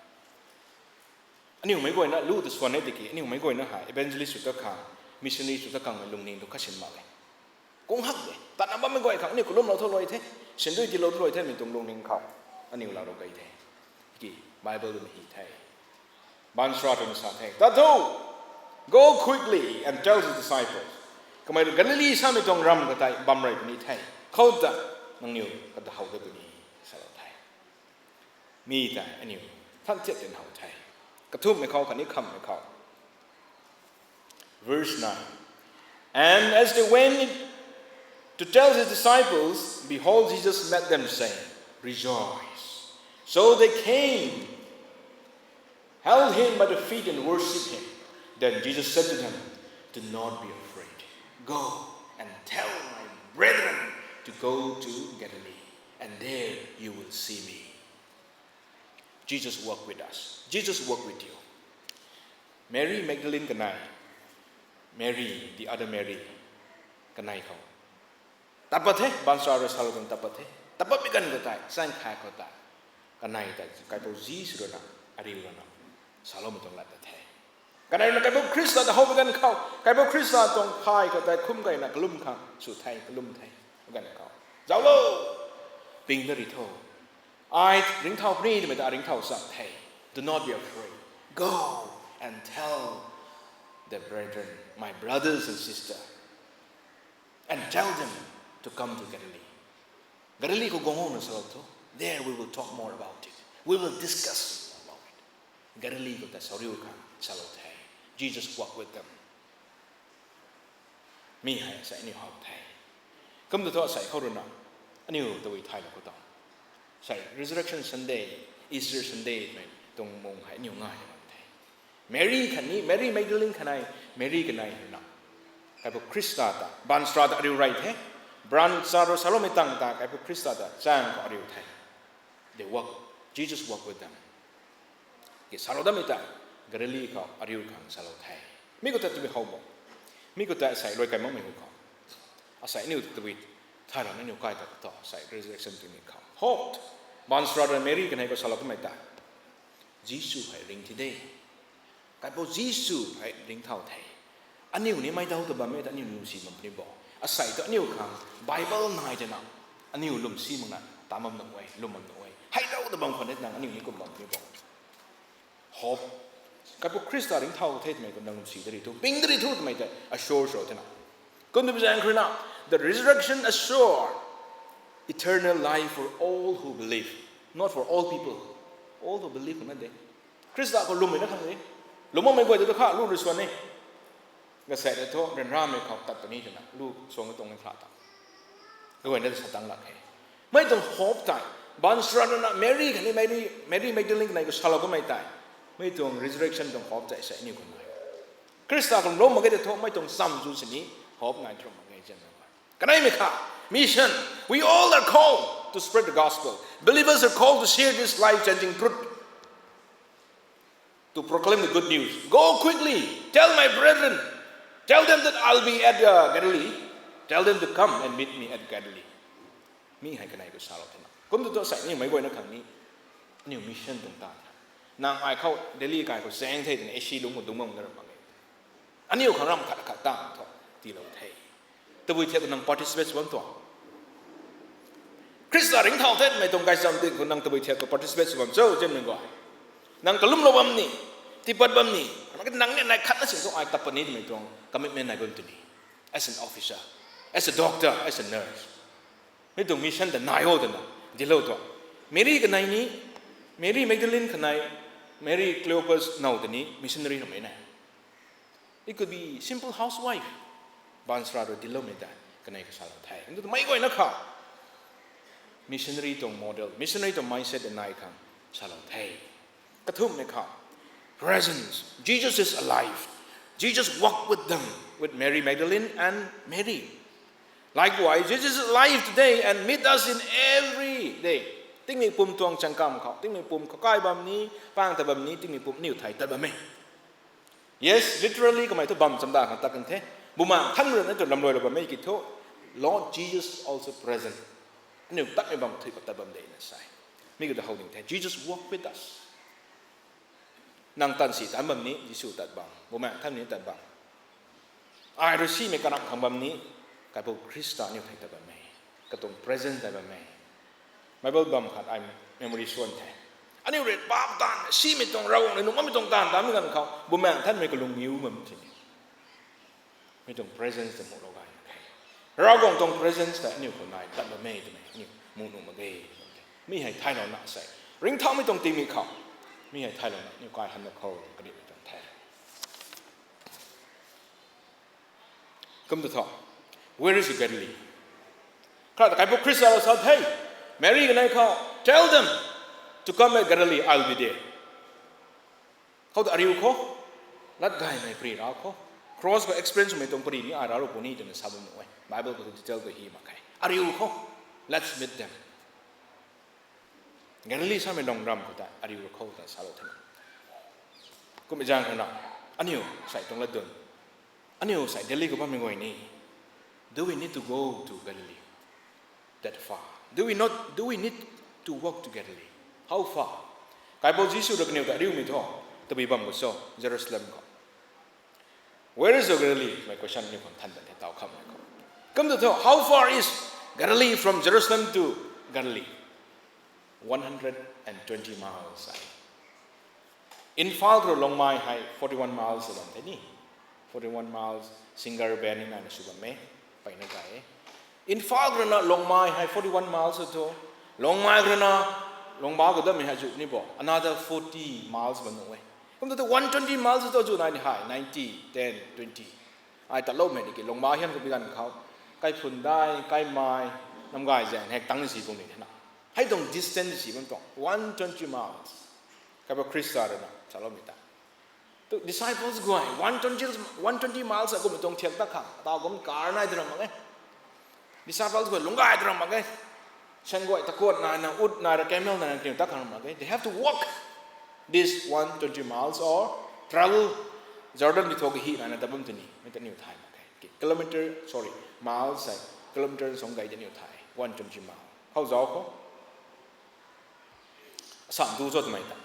Aniu mei guayna lu ta swan e tiki aniu mei guayna hei evangelist sw ta khang, missionary sw ta khangmei lungning tu kasin mak e. Kung hak de tatna bammei guay khang aniu kalumlou tho loi the, sindui tiilou tho loi the mei tuang lungning khou aniu laalou key the. Tiki Bible twmei hi the. Baanchara twna sa the, ta thu, go quickly and tell his disciples. Kamei Galili samei tuang ram katei bam rey puni the. Khou ta nangniw kata how ta puni salou the. Mi tei aniu than thiat tin how the. Kathumhmei khou khatni khamhmei khou. Verse nine. And as they went to tell his disciples, behold, Jesus met them, saying, rejoice. So they came, held him by the feet, and worshipped him. Then Jesus said to them, do not be afraid. Go and tell my brethren to go to Galilee, and there you will see me. Jesus walk with us. Jesus walk with you. Mary Magdalene kanei, Mary, the other Mary, kanei khou tat pat the, baanchara rui salou tuang tat pat the. Tat patmei ganv khou tei, chaeng khat khou tei, kanei tei Kaipouc Jisu ruina, ariu ruina saloumei tuang lat ta the. Kanei ruina Kaipouc Khrista ta howpui ganv khou, Kaipouc Khrista tuang phay khou tei khum keyna kalum khang sw the, kalum the. Ganv khou, zauclo, ping da ri tho. Ai ringcthau puni twmei ta ringcthau sa the. Do not be afraid. Go and tell the brethren, my brothers and sisters, and tell them to come to Galilee. Galilee khou guang o na salou tho. There we will talk more about it. We will discuss about it. Galilee khou ta sauriu khang salou the. Jesus walk with them. Mi hei asei aniu how the. Kum ta thu asei khou ruina aniu tabui thaylou khou tau. Sei Resurrection Sunday, Easter Sunday mei tuang mung hei aniu ngai bam the. Mary khatni, Mary Magdalene khatni, Mary kanei ruina Kaipouc Khrista ta, baanchara ta ariu rey the. Baanchara rui saloumei tangv ta Kaipouc Khrista ta chaeng khou ariu the. They walk, Jesus walk with them. Ki salou dammei ta Galilee khou ariu khang salou the. Mi khou ta tabui how bo. Mi khou ta asei luai kai makmei hu khou, asei aniu tabui thaylou na aniu kai ta tho, asei resurrection twmei khou hope. Baanchara rui Mary kanei khou salou kamei tei, Jisu hei ring thi de. Kaipouc Jisu hei ringcthau the. Aniu ni mei dau ta bammei ta aniu lwmsi bam puni bo. Asei tu aniu khang Bible nai twna aniu lwmsi makna ta bam nuh e, lwm bam nuh e. Hei dau ta bam khwan e twna aniu ni kum bam puni bo. Hope. Kaipouc Khrista ringcthau the twmei kum nang lwmsi da ri thu, ping da ri thu twmei tei assure sw twna. Kum twmei zaeng khou ruina, the resurrection assure eternal life for all who believe. Not for all people. All who believe na de. Khrista khou lwmmei na khang de. Lwm makmei guay ta tu kha lu rui swan e. Kasei ta thu ryanramei khou tat puni twna lu suang tuang e kha ta. Kaguayna ta sa tang lak khe. Mei tuang hope tei, baanchara ruina Mary khatni, Mary, Mary Magdalene kanei khou salou kamei tei, mei tuang resurrection tuang hope tei asei aniu khou nai. Khrista khou lwm mak ge ta thu mei tuang cham zu sini hope nai trum mak ge zan na. Kaneimei kha, mission. We all are called to spread the gospel. Believers are called to share this life-changing truth. To proclaim the good news. Go quickly, tell my brethren, tell them that I'll be at uh, Galilee. Tell them to come and meet me at Galilee. Mi hei kanei khou salou thena. Kum tu tu asei aniu mei guayna khang ni, aniu mission tuang ta the. Nang ai khou Delhi kai khou zaeng the twna A C lung khou dungc bam na ram mak e. Aniu khang ram khat khat ta thu tiilou the. Tabui thiak khou nang participate sw bam tuang. Khrista ringcthau the twmei tuang gaychamv ding khou nang tabui thiak khou participate sw bam cho, zianmei guay? Nang kalumlou bam ni, tiipat bam ni, nang ni nai khatna sin thu ai tat puni twmei tuang commitment nai bam tw ni. As an officer, as a doctor, as a nurse. Mi tuang mission ta nai o twna dilou tuang. Mary kanei ni, Mary Magdalene kanei, Mary Cleopas now tei ni missionary ramei na. It could be simple housewife. Baanchara rui diloumei ta kanei kasa lou the. Ndu mei guayna khou missionary tuang model, missionary tuang mindset nai khang salou the. Kathumhmei khou, presence. Jesus is alive. Jesus walked with them, with Mary Magdalene and Mary. Likewise, Jesus is alive today and meet us in every day. Tingmei pum tuang changkam khou, tingmei pum khou kai bam ni, pang ta bam ni, tingmei pum niw thei tat bam e. Yes, literally kamei thu bam chamda khang tat kan the. Bumaengh Nthanmei rui na tu lamluai lou bam e ki thu, Lord Jesus also present. Aniu tatmei bam thui khou tat bam de na sa e. Mi kiu ta how ding the. Jesus walk with us. Nang tan si tan bam ni Jisu tat bam, Bumaengh Nthanmei ni tat bam. Ai rui simei kanak khang bam ni, Kaipu Khrista aniu thei tat bam e. Katuang presence tat bam e. Bible bam khat ai memory swan the. Aniu rui paap taanv, simei tuang Ravguangc rui nunc bammei tuang taanv tatmei ganv khou Bumaengh Nthanmei kalung niw bam ti ni, mi tuang presence ta muhlou gay mak khe. Ravguangc tuang presence ta aniu khou nai tat bam e twmei aniu muh nuh mak ge. Mi hei thaylouna sei, ringcthaumei tuang tingmik khou, mi hei thaylouna aniu kai han na khou kadihmei tuang the. Kum ta thu, where is Galilee? Kara ta Kaipu Khrista rui sa the, Mary kanei khou, tell them to come at Galilee, I'll be there. Khou ta ariu khou, lat gaymei pari rau khou, cross khou experience swmei tuang pari ni ai rau ru puni twna sa bam nuh e. Bible khou detail khou hi mak khe. Ariu khou, let's meet them. Galilee samei lung ram khou ta ariu khou ta salou the. Kummei zaeng khou na, aniu sei tuang lat dun, aniu sei Delhi khou bammei guay ni, do we need to go to Galilee that far? Do we not, do we need to walk to Galilee? How far? Kaipu Jisu rui kaniw ta ariumei thu, tabui bam khou cho, Jerusalem khou. Where is the Galilee? My question aniu khang than tan the, taw khamhmei khou. Kum ta thu, how far is Galilee from Jerusalem to Galilee? One hundred and twenty miles ai. Imphal khou Longmai hei forty-one miles bam the ni. Forty-one miles, single band ni naina sw bam e, peyna gay e. Imphal khou rui na Longmai hei forty-one miles thu, Longmai khou rui na Longba khou dammei hei zu ni bo, another forty miles bam nuh e. Kum ta thu one twenty miles thu zu nai ni hei, ninety, ten, twenty. Ai taloumei ni ki Longba hian khou bi ganv khou, Kaiphundai, Kaimai, Namgay zaeng hek tang si kum ni the na. Hei tuang distance si bam tuang one twenty miles. Kaipu Khrista rui na saloumei ta, tu disciples guay one twenty, one twenty miles a kum tuang thiak ta khang, taw kum car nai tw ram mak e. Disciples guay lungc gay tw ram mak e. Seng guay takuat naina, ut naina, camel naina, kaniw ta khang ram mak e. They have to walk this one twenty miles or travel Jordan bi thu kahi naina tat bam tw ni, mi ta niw thay mak khe. Kilometer, sorry, miles sei, kilometer song gay ta niw thay, one twenty mile. Khou zauc khou, sam tu cho twmei ta,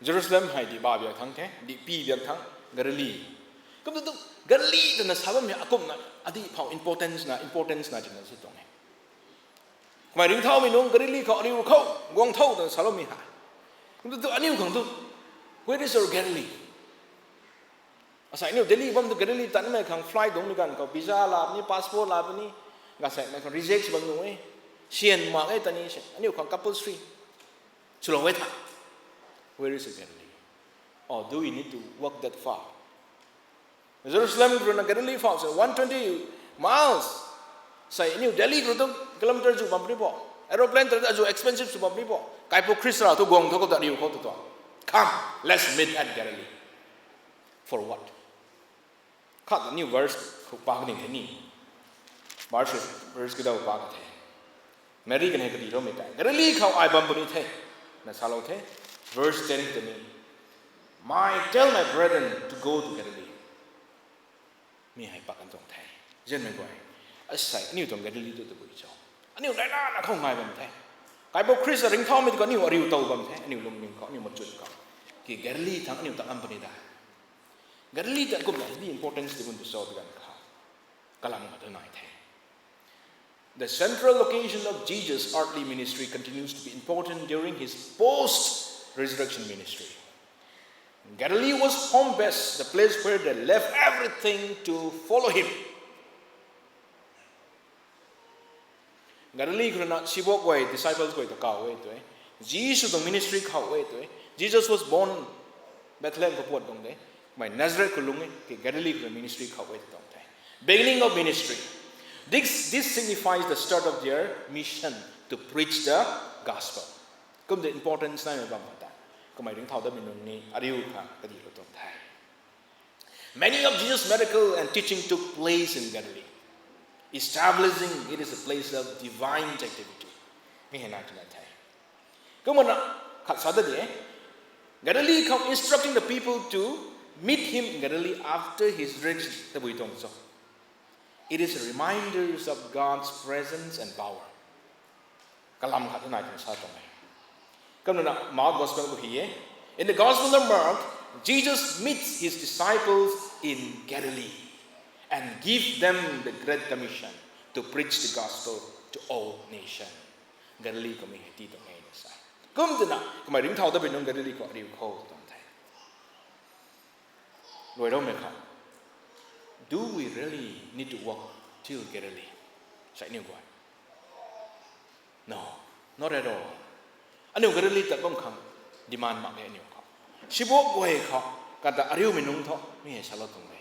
Jerusalem hei dihba biak thangc the, dihpi biak thangc, Galili. Kum tu tu, Galili twna sa bammei akumhna adih phou importance na, importance na tina sw tuang e. Kamei ringcthaumei nunc Galili khou ariu khou guang tho twna saloumei hei. Kum tu tu aniu khang tu, where is your Galilee? Asei aniu Delhi bam tu Galili tanmei khang flight dungmei ganv khou visa la puni, passport la puni, gaseimei khang reject bam nuh e. Sian mak e ta ni se, aniu khang compulsory swlou e tha. Where is Galilee? Or do we need to walk that far? Jerusalem khou rui na Galilee phou se one twenty miles. Sei aniu Delhi khou tu kilometer zu bam puni bo. Aeroplane ta zu expensive sw bam puni bo. Kaipu Khrista tu guang thu khou ta ariu khou tu tu, come, let's meet at Galilee. For what? Khat aniu verse khou pak ding the ni. Verse, verse kidau pak the. Mary kanei kadiloumei tei Galili khou ai bam puni the, na salou the. Verse ten tei ni, my, tell my brethren to go to Galilee. Mi hei pak kan tuang the. Zianmei guay, asei aniu tuang Galili tu tabui cho? Aniu naina na khou ngai bam the. Kaipu Khrista ringcthaumei tu khou aniu ariu tow bam the, aniu lungning khou, aniu machun khou, ki Galili thangc aniu ta ngam puni da. Galili ta kumna heavy importance ti bun tu cho ti ganv khou, kalam khat tu nai the. The central location of Jesus' earthly ministry continues to be important during his post-resurrection ministry. Galilee was home base, the place where they left everything to follow him. Galili khou rui na sibok guay, disciples guay ta kaw e tu e. Jisu tuang ministry khou e tu e. Jesus was born Bethlehem khou puat tuang de. Kamei Nazareth khou lung e, ke Galilee khou ministry khou e tu tuang the. Beginning of ministry. This, this signifies the start of their mission to preach the gospel. Kum de importance naimei bam khou ta. Kamei ringcthau datmei nunc ni ariu kha kadilou tuang the. Many of Jesus' miracle and teaching took place in Galilee, establishing it as a place of divine activity. Mi hei nai twna the. Kumna khat sa ta de, Galilee khou instructing the people to meet him in Galilee after his resurrection. Tabui tuang cho. It is a reminders of God's presence and power. Kalam khat nai twna sa tuang e. Kumna Mark Gospel khou hi e. In the Gospel of Mark, Jesus meets his disciples in Galilee and give them the Great Commission to preach the gospel to all nation. Galilee khou mi hei ti tuang e na sa. Kum twna, kamei ringcthau datmei nunc Galilee khou ariu khou tuang the. Luai raumei khou, do we really need to walk till Galilee? Sa aniu guay. No, not at all. Aniu Galilee tat bam khang demand mak e aniu khou. Sibuak guay khou, kata ariumei nunc thu, mi hei salou tuang de.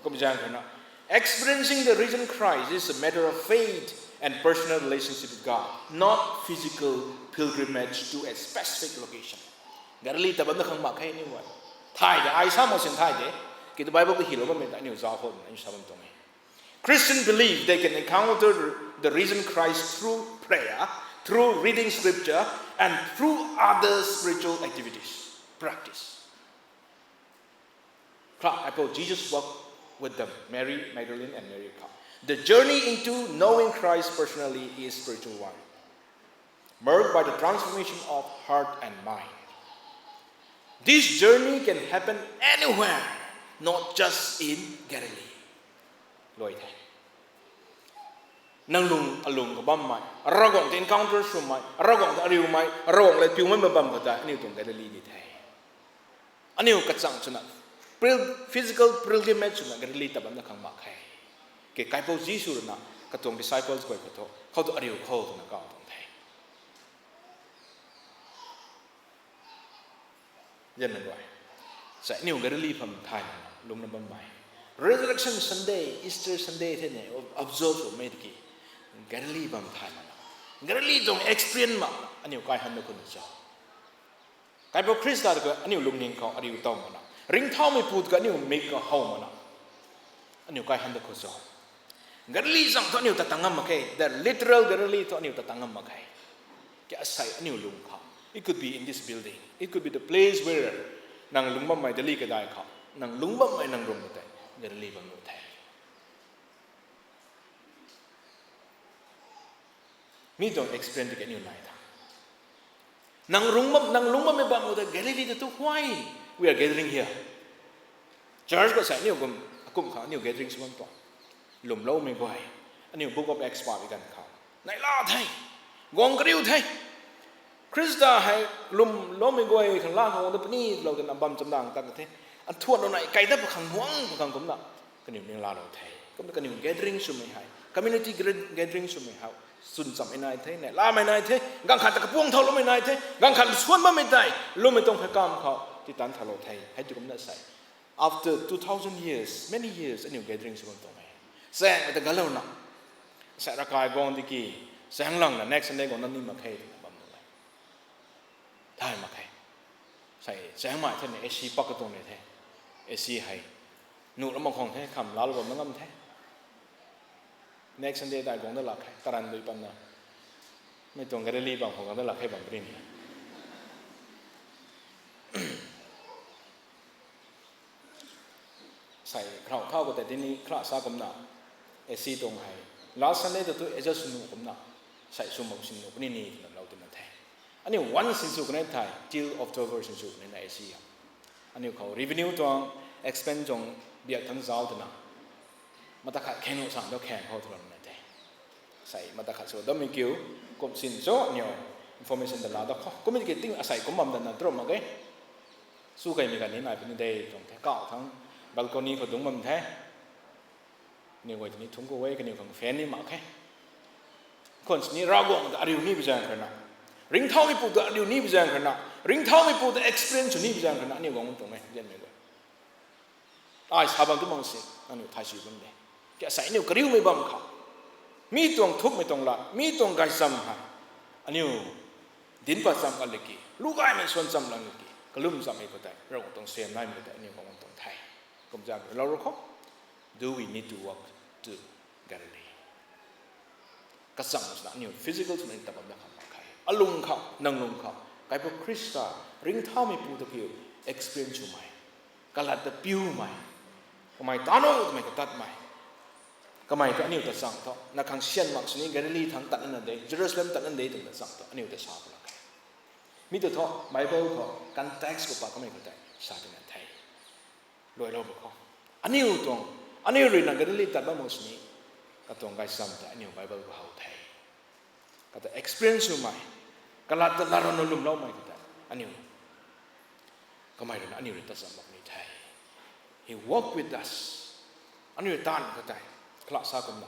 Kum zaeng khou na, experiencing the risen Christ is a matter of faith and personal relationship with God, not physical pilgrimage to a specific location. Galilee tat bam na khang mak khe aniu guay. Thay de, ai sa mak sin thay de. Kitu Bible khou hilou bammei ta aniu zauc khou na aniu sa bam tuang e. Christians believe they can encounter the risen Christ through prayer, through reading scripture, and through other spiritual activities, practice. Kha, apple Jesus walked with them, Mary Magdalene and Mary kha. The journey into knowing Christ personally is spiritual one, marked by the transformation of heart and mind. This journey can happen anywhere, not just in Galilee. Luai the. Nang lung alung khou bammei, Ravguangc ta encounter swmei, Ravguangc ta ariumei, Ravguangc le piumei bam khou ta aniu tuang Galilee di the. Aniu kachang swna, pil-, physical pilgrimage swna Galilee tat bam na khang mak khe. Ke kaipouc Jisu rui na katuang disciples guay khou thu, khou tu ariu khou twna kau tuang the. Zanna guay, sa aniu Galilee bam thay mana lungna bammei, Resurrection Sunday, Easter Sunday the ne, observe swmei tiki, Galilee bam thay mana, Galilee tuang experience makna aniu kai han da khun cho. Kaipouc Khrista ta aniu lungning khou ariu tow mana, ringcthaumei pu ta aniu mik khou how mana, aniu kai han da khun cho. Galilee zang thu aniu tat tang ngam mak khe, the literal Galilee thu aniu tat tang ngam mak khe. Ke asei aniu lung khou, it could be in this building, it could be the place where nang lungc bammei Delhi kadai khou, nang lungc bammei nang ruang khou tei Galilee bam nuh the. Mi tuang experience tiki aniu nai tha. Nang lungc bam, nang lungc bammei bam khou tei Galilee ta tu why we are gathering here? Church khou sa aniu kum, akum khang aniu gathering sw bam tuang. Lwmloumei guay, aniu Book of Acts pabi ganv khou, neihla the, guang kariu the. Khrista hei lwmloumei guay khang la khang guang da puni lou twna bam chamdang tat the. Anthuanlou nai kai dat pakhang nuang pakhang kumna kaniw ninglalou the. Kumna kaniw gathering swmei hei, community gra-, gathering swmei hei, swn chammei nai the, neihlamei nai the, ganv khat ta kapuang thauloumei nai the, ganv khat suan bammei tei lwmmei tuang phey kam khou titan thalou the. Hei tu kumna sei, after two thousand years, many years, aniu gathering sw bam tuang e. Saeng ta galouna, sei ravkai guang tiki, saeng langna next Sunday guangna ni mak khe twna bam nuh e. Thay mak khe. Sei saengmei thena A C pak katuang ni the. A C hei nuh lam mak khang the, kham laalou bam na ngam the. Next Sunday tei guang da lak khe, karan dui patna, mei tuang Galilee bam khou guang da lak khe bam puni ni. Sei kharau khou tei tini kharau sa kumna, A C tuang hei, last Sunday ta tu adjust sw nuh kumna, sei sw mak sin nuh puni ni twna lou tina the. Aniu once sinsw kanei thei, till October sinsw kanei na A C a. Aniu khou revenue tuang, expense tuang biak thangc zauc twna, mata khat kheng nuh san tu kheng khou twlou na the. Sei mata khat sw dammei kiu, kum sin cho aniu information ta laa da khou. Kumna ki ting asei kum bam dana drop mak ge. Sw kaimei kani nai puni de tuang the, kau thangc balcony khou dungc bam the. Aniu guay tini thungc khou e, kaniw khang fan ni mak khe. Khwan sini Ravguangc ta ariu ni bi zaeng khou na, Ringcthaumeipu ta aniu ni bi zaeng khana, ringcthaumeipu ta experience sw ni bi zaeng khana aniu guang tuang e, zianmei guay. Ai sa bam tu mang si, aniu thay si bam de. Kasa aniu kariumei bam kha. Mi tuang thukmei tuang lat, mi tuang gaychamv hei. Aniu dinc pat cham ka liki, lu gaymei suan cham lang liki, kalum chammei khou tei, Ravguangc tuang sem naimei khou tei aniu guang tuang the. Kum zaeng lou ru khou, do we need to walk to Galilee? Kachang swna aniu physical swna tat bam da khang mak khe. Alung khou, nang lung khou, Kaipu Khrista, ringcthaumeipu ta kiu, experience swmei, kalat ta piumei, kamei tanu twmei katatmei, kamei tu aniu ta chang thu, na khang syan mak sini Galili thangc tat nana de, Jerusalem tat nana de twna chang thu aniu ta sa pulak khe. Mi tu thu Bible khou context khou pat kamei khou tei sa tina the. Luailou bu khou, aniu tuang, aniu rui na Galili tat bam mak sini, katuang gaychamv ta aniu Bible khou how the. Kata experience swmei, kalat ta lat rana lwmloumei khou tei aniu, kamei rui na aniu rui tat cham mak ni the. He walked with us. Aniu taanv khou tei, khala sa kumna,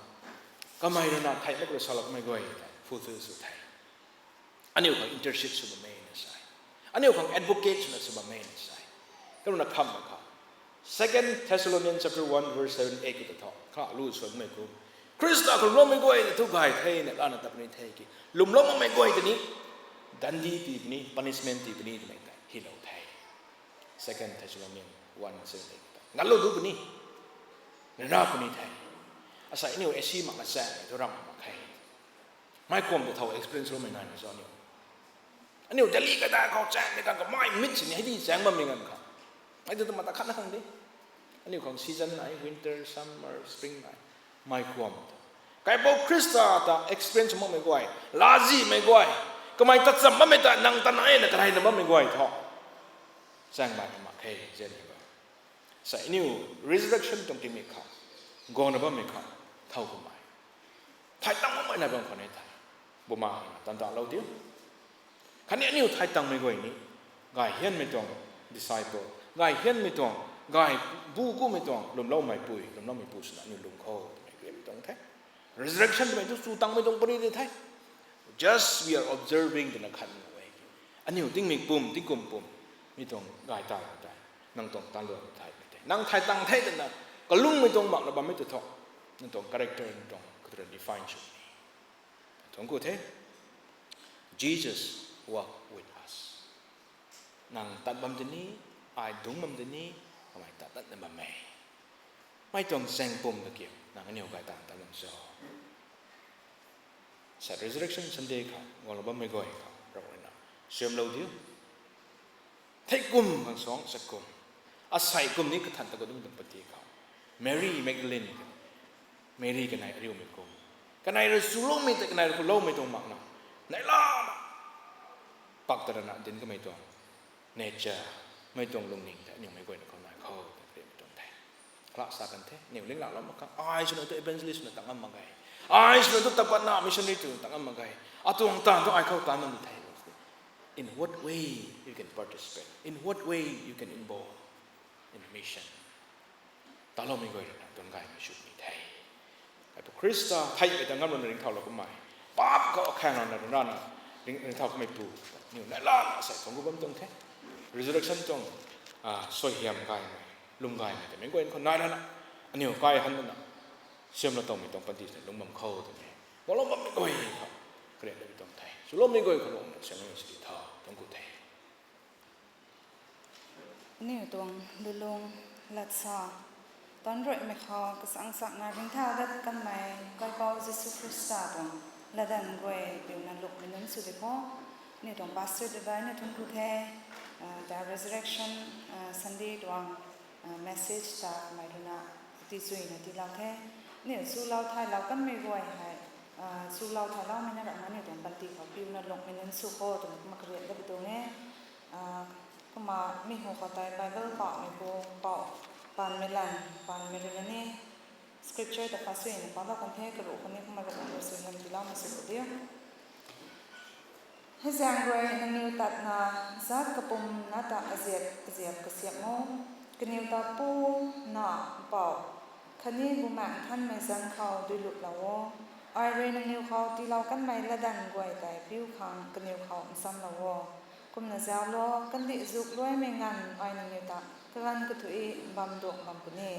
kamei rui na thei mak rui salakmei guay tei fulfill sw the. Aniu khang intercede sw bammei na sa e. Aniu khang advocate swna sw bammei na sa e. Karuna kham mak kha, Second Thessalonians chapter one verse seven, eight khou ta thu, kha lu suanmei kum, Khrista khou lwmloumei guay ta thu gay the na lana tat puni the ki, lwmlou makmei guay ta ni, dandi tii puni, punishment tii puni twmei ta hylou the. Second Thessalonians one seven, eight ta ngalou du puni, nana puni the. Asei aniu ac makna chaeng thu ram mak khe. Mei kum ta thow experience loumei nai na cho aniu. Aniu Delhi kata khou chaengmei ganv khou mei mit sini hei di chaeng bammei ganv khou, mei tu ta mata khatna khang de. Aniu khang season nai, winter, summer, spring nai. Mei kum ta, Kaipu Khrista ta experience makmei guay, lazimei guay, kamei tat cham bammei ta nang ta nai na kareyna bammei guay thu, chaeng bammei mak khe, zianmei guay. Sa aniu resurrection tuang tingmik khou, guangna bammei khou, thow kumhmei, thay tang makmei nai bam khou ni the. Bumaengh na tan talou diu. Khatni aniu thay tangmei guay ni, gay hianmei tuang disciple, gay hianmei tuang, gay bu kumhmei tuang lwmloumeipui, lwmloumeipui swna aniu lung khou twmei kariamei tuang the. Resurrection twmei tu chu tangmei tuang pary di the. Just we are observing twna khat nu e. Aniu tingmik pum, tingkum pum, mi tuang gay ta tei, nang tuang tanluan thei tei, nang thay tang the twna kalungmei tuang makna bammei tu thu, nang tuang character nang tuang katuran define sw ni. Thuanc ku the, Jesus walk with us. Nang tat bam tini, ai dungc bam tini, kamei tat tatna bam e. Mei tuang chaeng pum ta kiu nang aniu gay tang tat bam cho? Sa Resurrection Sunday khou guanglou bammei guay khou Ravguangc rui na suamlou diu. Thei kum khang suang sa kum, asei kum ni kathan ta khou dungc tuang pati khou, Mary Magdalene, Mary kanei ariumei kum, kanei rui chuloumei tei kanei rui kuloumei tuang makna, neihlana pak ta rana dinc kamei tuang nature, mei tuang lungning tei aniumei guayna khou nai khou ta kariamei tuang the. Kala sa kan the, aniu linglaklou mak khang, ai swna tu evangelist swna tang ngam mak ge, ai swna tu tapatna missionary tu tang ngam mak ge, atuang taanv tu ai khou taanv ngam the. In what way you can participate? In what way you can involve in the mission? Taloumei guay rui na tuang gaymei sw ni the. Kaipu Khrista theihmei ta ngam rana ringcthaulou kummei, paap khou akhaeng rana rana ringcthau kummeipu, aniu neihlana sei thuanc ku bam tuang the. Resurrection tuang suaihiam gaymei, lwm gaymei tei meic guay khou nai rana, aniu kai han lana, siamlou tangmei tuang panty tei lungc bam khou twmei, guanglou bammei guay khou karian dami tuang the. Swloumei guay khou lungna siamlou sidi tha, thuanc ku the. Aniu tuang lulung lat sa, tanruimei khou kasang sakna ringcthau dat kanmei Kaipouc Jisu Khrista tuang latdanv guay piuna lukmei nunc sw di kho. Aniu tuang pastor ta daina thuanc ku the, ta Resurrection Sunday tuang message ta kamei rui na tiichuina tiilou the. Aniu chulou thaylou kanmei guay hei, chulou thayloumei na rana aniu tuang panty khou piuna lukmei nunc sw kho twmei kumna karian dat pi tuang e. Kumna mi hu khou tei Bible pahmeipu, pau, paanmei lan, paanmei rui na ni scripture ta pasuina palou kan the, karuh khou ni kumna ruh khou suaihiam tiiloumei sw ku diu. Hei zaeng rui nangniw tatna zat kapumna ta aziap aziap kasiap o. Kaniw ta Pu, Nac, Mpouh khatni Bumaengh Nthanmei zanc khou duiluplou o. Ai rui nangniw khou tiilou kanmei latdanv guay tei piu khang kaniw khou nsamlou o. Kumna zauc lo, kandih zuk luaimei nganv ai nangniw ta kaganv kathuic bam duak bam puni.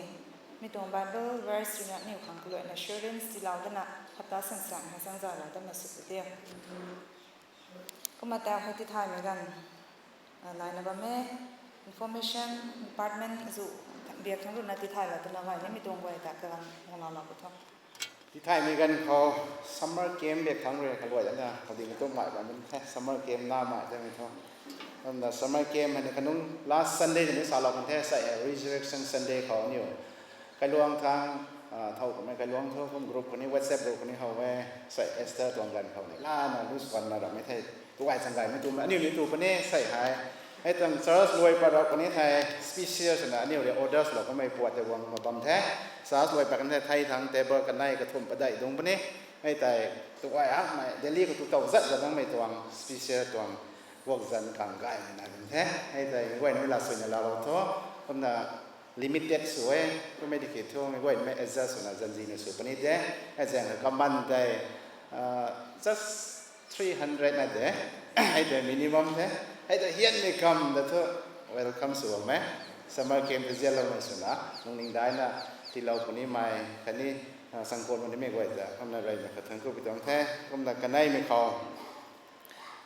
Mi tuang Bible verse rui na aniw khang kaluaina assurance tiilou dana hapta sansan hei zaengzaylou dana sw puni. Kumna tau hei tithaymei ganv naina bam e, information department zu biak thangc rui na tithaylou twna gay nimei tuang guay ta kaganv guang laalou pu tho. Tithaymei ganv khou summer camp biak thangc rui kaluai dana kadi tumei bam the, summer camp namei tamei thu. Kumna summer camp hei ni kanunc last Sunday ni salou kan the, sei Resurrection Sunday khou aniw kailuang thang, thow kummei kailuang thu kum group khou ni, WhatsApp group khou ni how e, sei Esther tuang ganv khou ni lana lu swanna rammei the, tu gay chang gaymei tu aniw ni tu puni sei hei. Hei tuang church luai pat rap kani thei special swna aniw rui orders lou kamei puat tei guang ma bam the. Church luai pat kan the thei thangc table kanei kathumh padeih dungc puni. Hei tei tu gay hakmei Delhi khou tu tow zat zat nangmei tuang special tuang guak zanc kang gaymei nai bam the. Hei tei guay nui laa suina laalou tho. Kumna limited sw e, kummei di ki thu mei guaymei adjust swna zanzina sw puni de. Hei zaeng kaman tei just three hundred na de. Hei tei minimum the. Hei tei hianmei kam da thu welcome sw bammei, summer camp tu zianloumei swna lungning daina tiilou punimei khatni sangkon punimei guay ta kumna reymei khat thuanc ku pi tuang the. Kumna kaneimei khou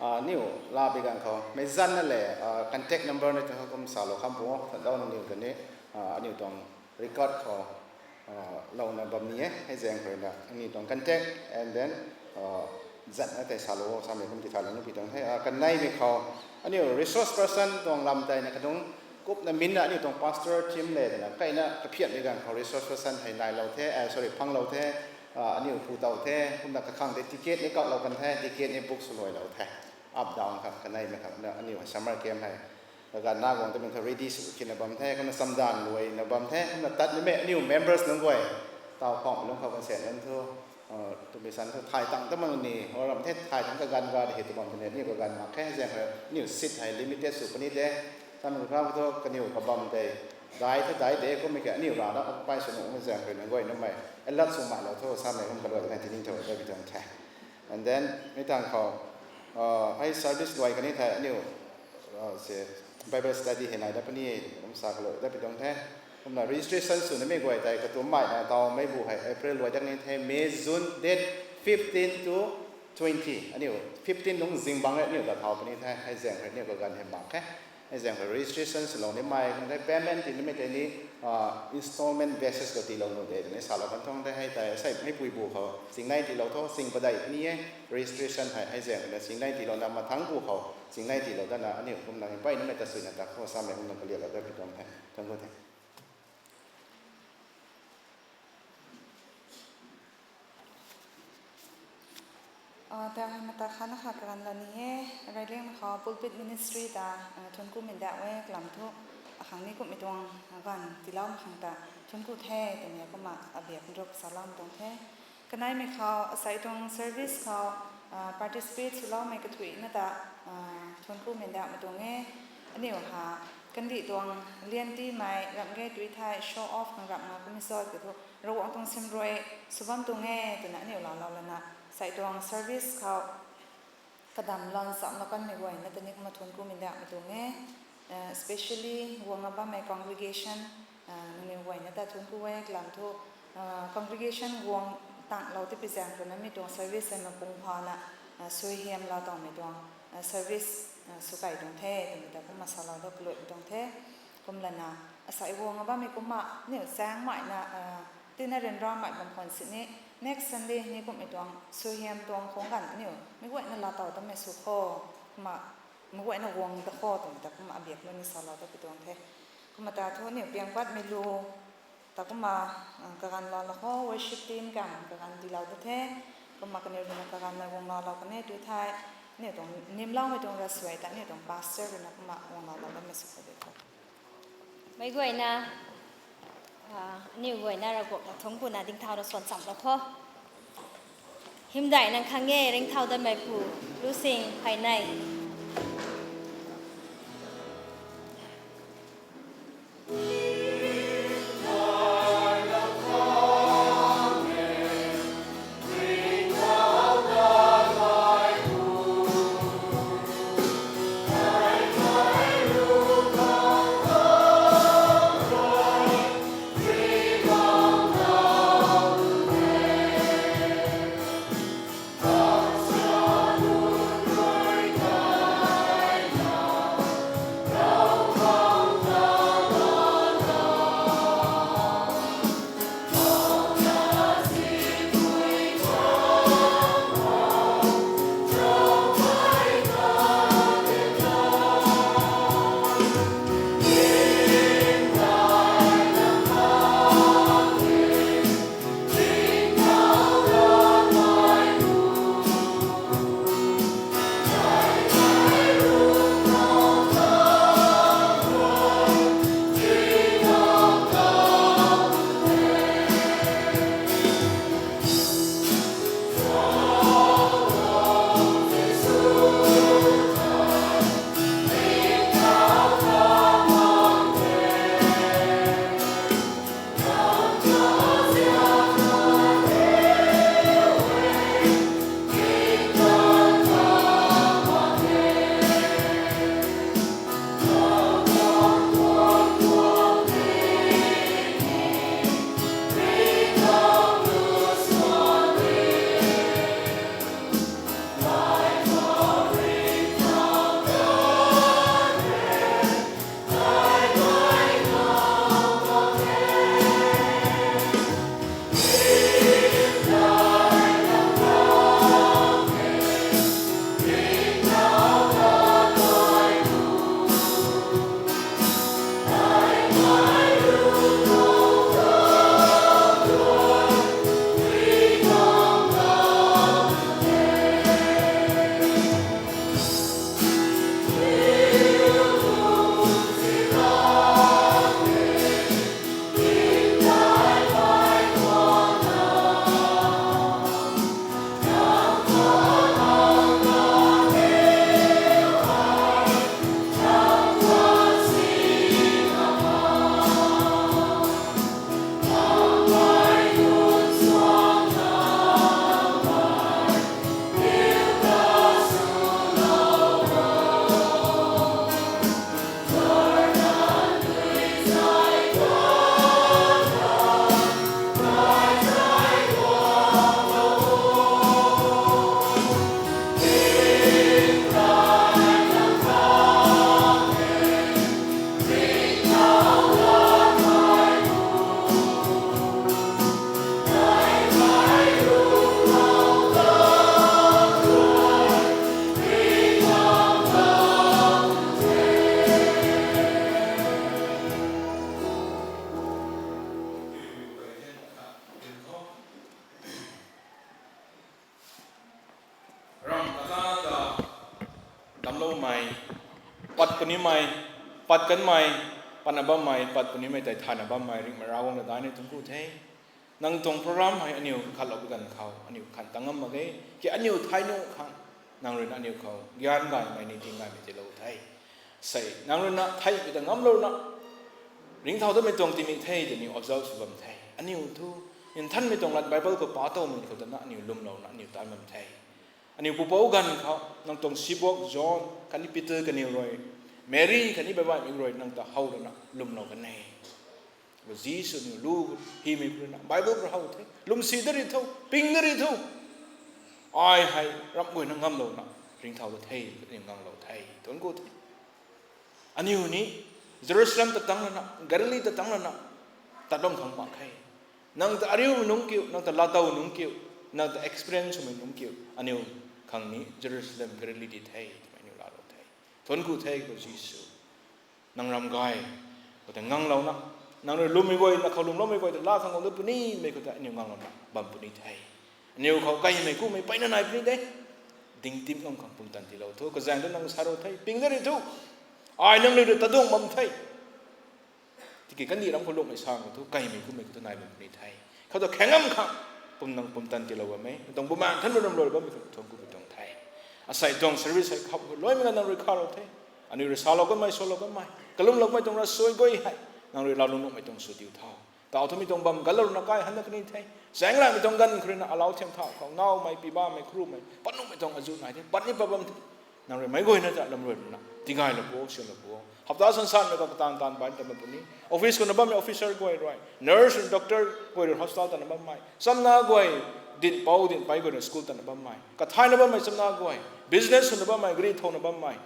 aniw laa bi ganv khou meic zanna le contact number ni tu kum salou kham pu o, thandau nangniw ta ni aniw tuang record khou louna bam ni e. Hei zaeng khou rui na aniw tuang contact and then zanna tei salou o samei kum tithaylou nu pi tuang the. Kaneimei khou aniw resource person tuang lam tei na kanunc kupna minna aniw tuang pastor team le twna kaina kaphiatmei ganv khou resource person hei nailou the, sorry, phanglou the. Aniw phu tow the, kumna kakhang tei ticket ni kaklou kan the, ticket ni book swluailou the. Up down khang kaneimei khang na aniw hei summer camp hei kaganv na guang tamei thu ready sw kina bam the, kumna chamdanv luaina bam the, kumna tat nimei aniw members nunc guay taw khang lung khou kan sen nunc thu tumei san thu thay tang ta mak ni, o ram the thay tang kaganv ga di hei tu bam tei ni aniw kaganv mak khe, zaeng khou aniw seat hei limited sw puni de. Samei khang thu kaniw kabam tei dai the dai de, kummei ki aniw rana occupy sw nuhmei zaeng khou nang guay namei alert sw mailou tho, samei kum kaluai na tining thou da pi tuang the. And then mei tang khou hei service luai kani thei aniw se Bible study hei nai dat puni, kum sa kaluai dat pi tuang the. Kumna registration sw nimei guay tei katummei na taw mei bu hei April luai dat ni the, May, June date fifteen to twenty, aniw fifteen nung zingbangc e aniw ta thau puni the. Hei zaeng khou aniw kaganv hei mak khe. Hei zaeng khou registration swlou nimei kum the, payment tii nimei tei ni installment basis khou tiilou nu de twni salou kan tuang the. Hei tei sei meipui bu khou singnei tiilou tho, sing padeih ni e. Registration hei hei zaeng khou na singnei tiilouna mathangc bu khou singnei tiilou dana aniw kumna mpey nimei ta suina ta khou samei kumna kalialou dat pi tuang the. Thuanc ku the. Tau hei mata khatna kha kaganv la ni e. Railing khou pulpit ministry ta thuanc ku min dat e kalam thu, akhang ni kumhmei tuang ganv tiiloumei khang ta thuanc ku the twmei kumna abiak nruk saloumei tuang the. Kaneimei khou asei tuang service khou participate swloumei kathuicna ta thuanc ku min datmei tuang e. Aniw ha kandih tuang liantimei ramh ge tui thei show off khang ramh nga kummei sat ka thu Ravguangc tuang sim rui sw bam tuang e twna aniw laalou lana sei tuang service khou kadam lan chamlou kanmei guayna ta ni kumna thuanc ku min datmei tuang e. Especially guangna bammei congregation nangniw guayna ta thuanc ku e kalam thu congregation guang tanglou tipui zaeng khou na mi tuang service hei mapung phana suaihiamlou tangmei tuang service sw kai tuang the twmei ta kumna salou dat kaluaimei tuang the. Kumlana asei guangna bammei kumna aniw chaengmeina tina ryanramei bam khwan sini next Sunday ni kumhmei tuang suaihiam tuang khang ganv aniw meic guayna laatow tamei sw kho, kumna meic guayna guang ta kho twmei ta kumna abiak lou ni salou dat pi tuang the. Kumna ta thu aniw piang patmei lu ta kumna kaganv laalou khou worship team kam kaganv tiilou dat the. Kumna kaniw ruina kaganv na guang laalou kan e tui thei aniw tuang nimloumei tuang ravsuai ta aniw tuang pastor ruina kumna guang laalou datmei sw kho de kho. Meic guayna aniw guayna Ravguangc na thuanc kuna dingthauna swan chamlou kho. Hymdaih nang khang e ringcthau datmeipu Lusing Phaynei. Loumei, pat punimei, pat kanmei, patna bammei, pat punimei tei thayna bammei ringhmei Ravguangc ta daihna thuanc ku the. Nang tuang program hei aniu khatlou pu ganv khou aniu khan ta ngam mak ge. Ki aniu thei nuh khang nang ruina aniu khou gyan gaymei ni tinggaymei tiilou the. Sei nang ruina theihmei ta ngamlouna ringcthau datmei tuang tingmik the tei aniu observe sw bam the. Aniu thu nthanmei tuang lat Bible khou pa towmei khou tana aniu lwmlouna aniu tan bam the. Aniu pupouc ganv khou nang tuang sibuak John khatni Peter kaniw rui, Mary khatni baihbaihmei rui nang ta how lana lwmlou kan e. Jisu niw lu hymei khou ruina Bible khou how the, lwmsi da ri tho, ping da ri tho. Ai hei ramh guayna ngamlouna ringcthau da the, aniu nganglou the, thuanc ku the. Aniu ni Jerusalem ta tang lana, Galili ta tang lana tat bam khang mak khe. Nang ta ariumei nungc kiu, nang ta laatow nungc kiu, nang ta experience swmei nungc kiu, aniu khang ni Jerusalem, Galili di the twmei aniu laalou the. Thuanc ku the, Pu Jisu. Nang ram gay khou ta nganglouna, nang rui lwmmei guay, na khou lwmloumei guay ta laa khang guang dat punimei khou ta aniu nganglouna bam puni the. Aniu khou kaimei kumhmei mpeyna nai puni de. Dingtip ngam khang pumtan tiilou tho, kazaeng tu nang salou the, ping da ri tho. Ai nang rui ta duang bam the. Tiki kandih ram khou lungmei sa khou thu kaimei kumhmei khou tu nai bam puni the. Khou ta khaeng ngam khang pum nang pumtan tiilou bam e. Nang tuang Bumaengh Nthanmei ram rui bammei khou thuanc kumei tuang the. Asei tuang service hei khou luaimei ganv nang rui khalou the. Aniu rui salou kanmei, swlou kanmei, kalumloumei tuang ravsuai guay hei nang rui laalung nuhmei tuang sw diu tho. Taw thumei tuang bam ganlou ruina kai hanna kani the. Chaeng raymei tuang ganv khou ruina alau thiam thau khou naumei, pibamei, khrumei, pat nuhmei tuang azuh nai the, pat ni pat bam the. Nang rui meic guayna ta lam rui ruina tigaylou pu, sianlou pu. Hapta sansanmei khou kataanv taanv baanc ta bam puni. Office khou na bammei officer guay rui, nurse rui, doctor guay rui hospital tana bammei, chamna guay, dinhpouc dinhpei guay rui school tana bammei, kathayna bammei chamna guay, business swna bammei, gari thowna bammei,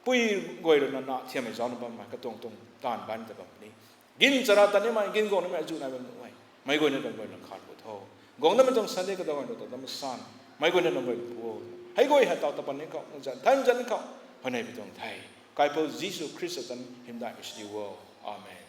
pui guay ruina na thiammei zaucna bammei, katuang tuang taanv baanc ta bam puni. Gin chara ta nimei, gin guang nimei azuh nai bam nuh e. Meic guayna ram guay nang khan pu tho. Guang datmei tuang Sunday kadaw ganv ta ta masan, meic guayna ram guay pu o. Hei guay hei taw ta pan ni khou, nang zanc thei zanc khou huayneymei tuang the. Kaipouc Jisu Khrista zanc hymdaihmei sw diu o. Amen.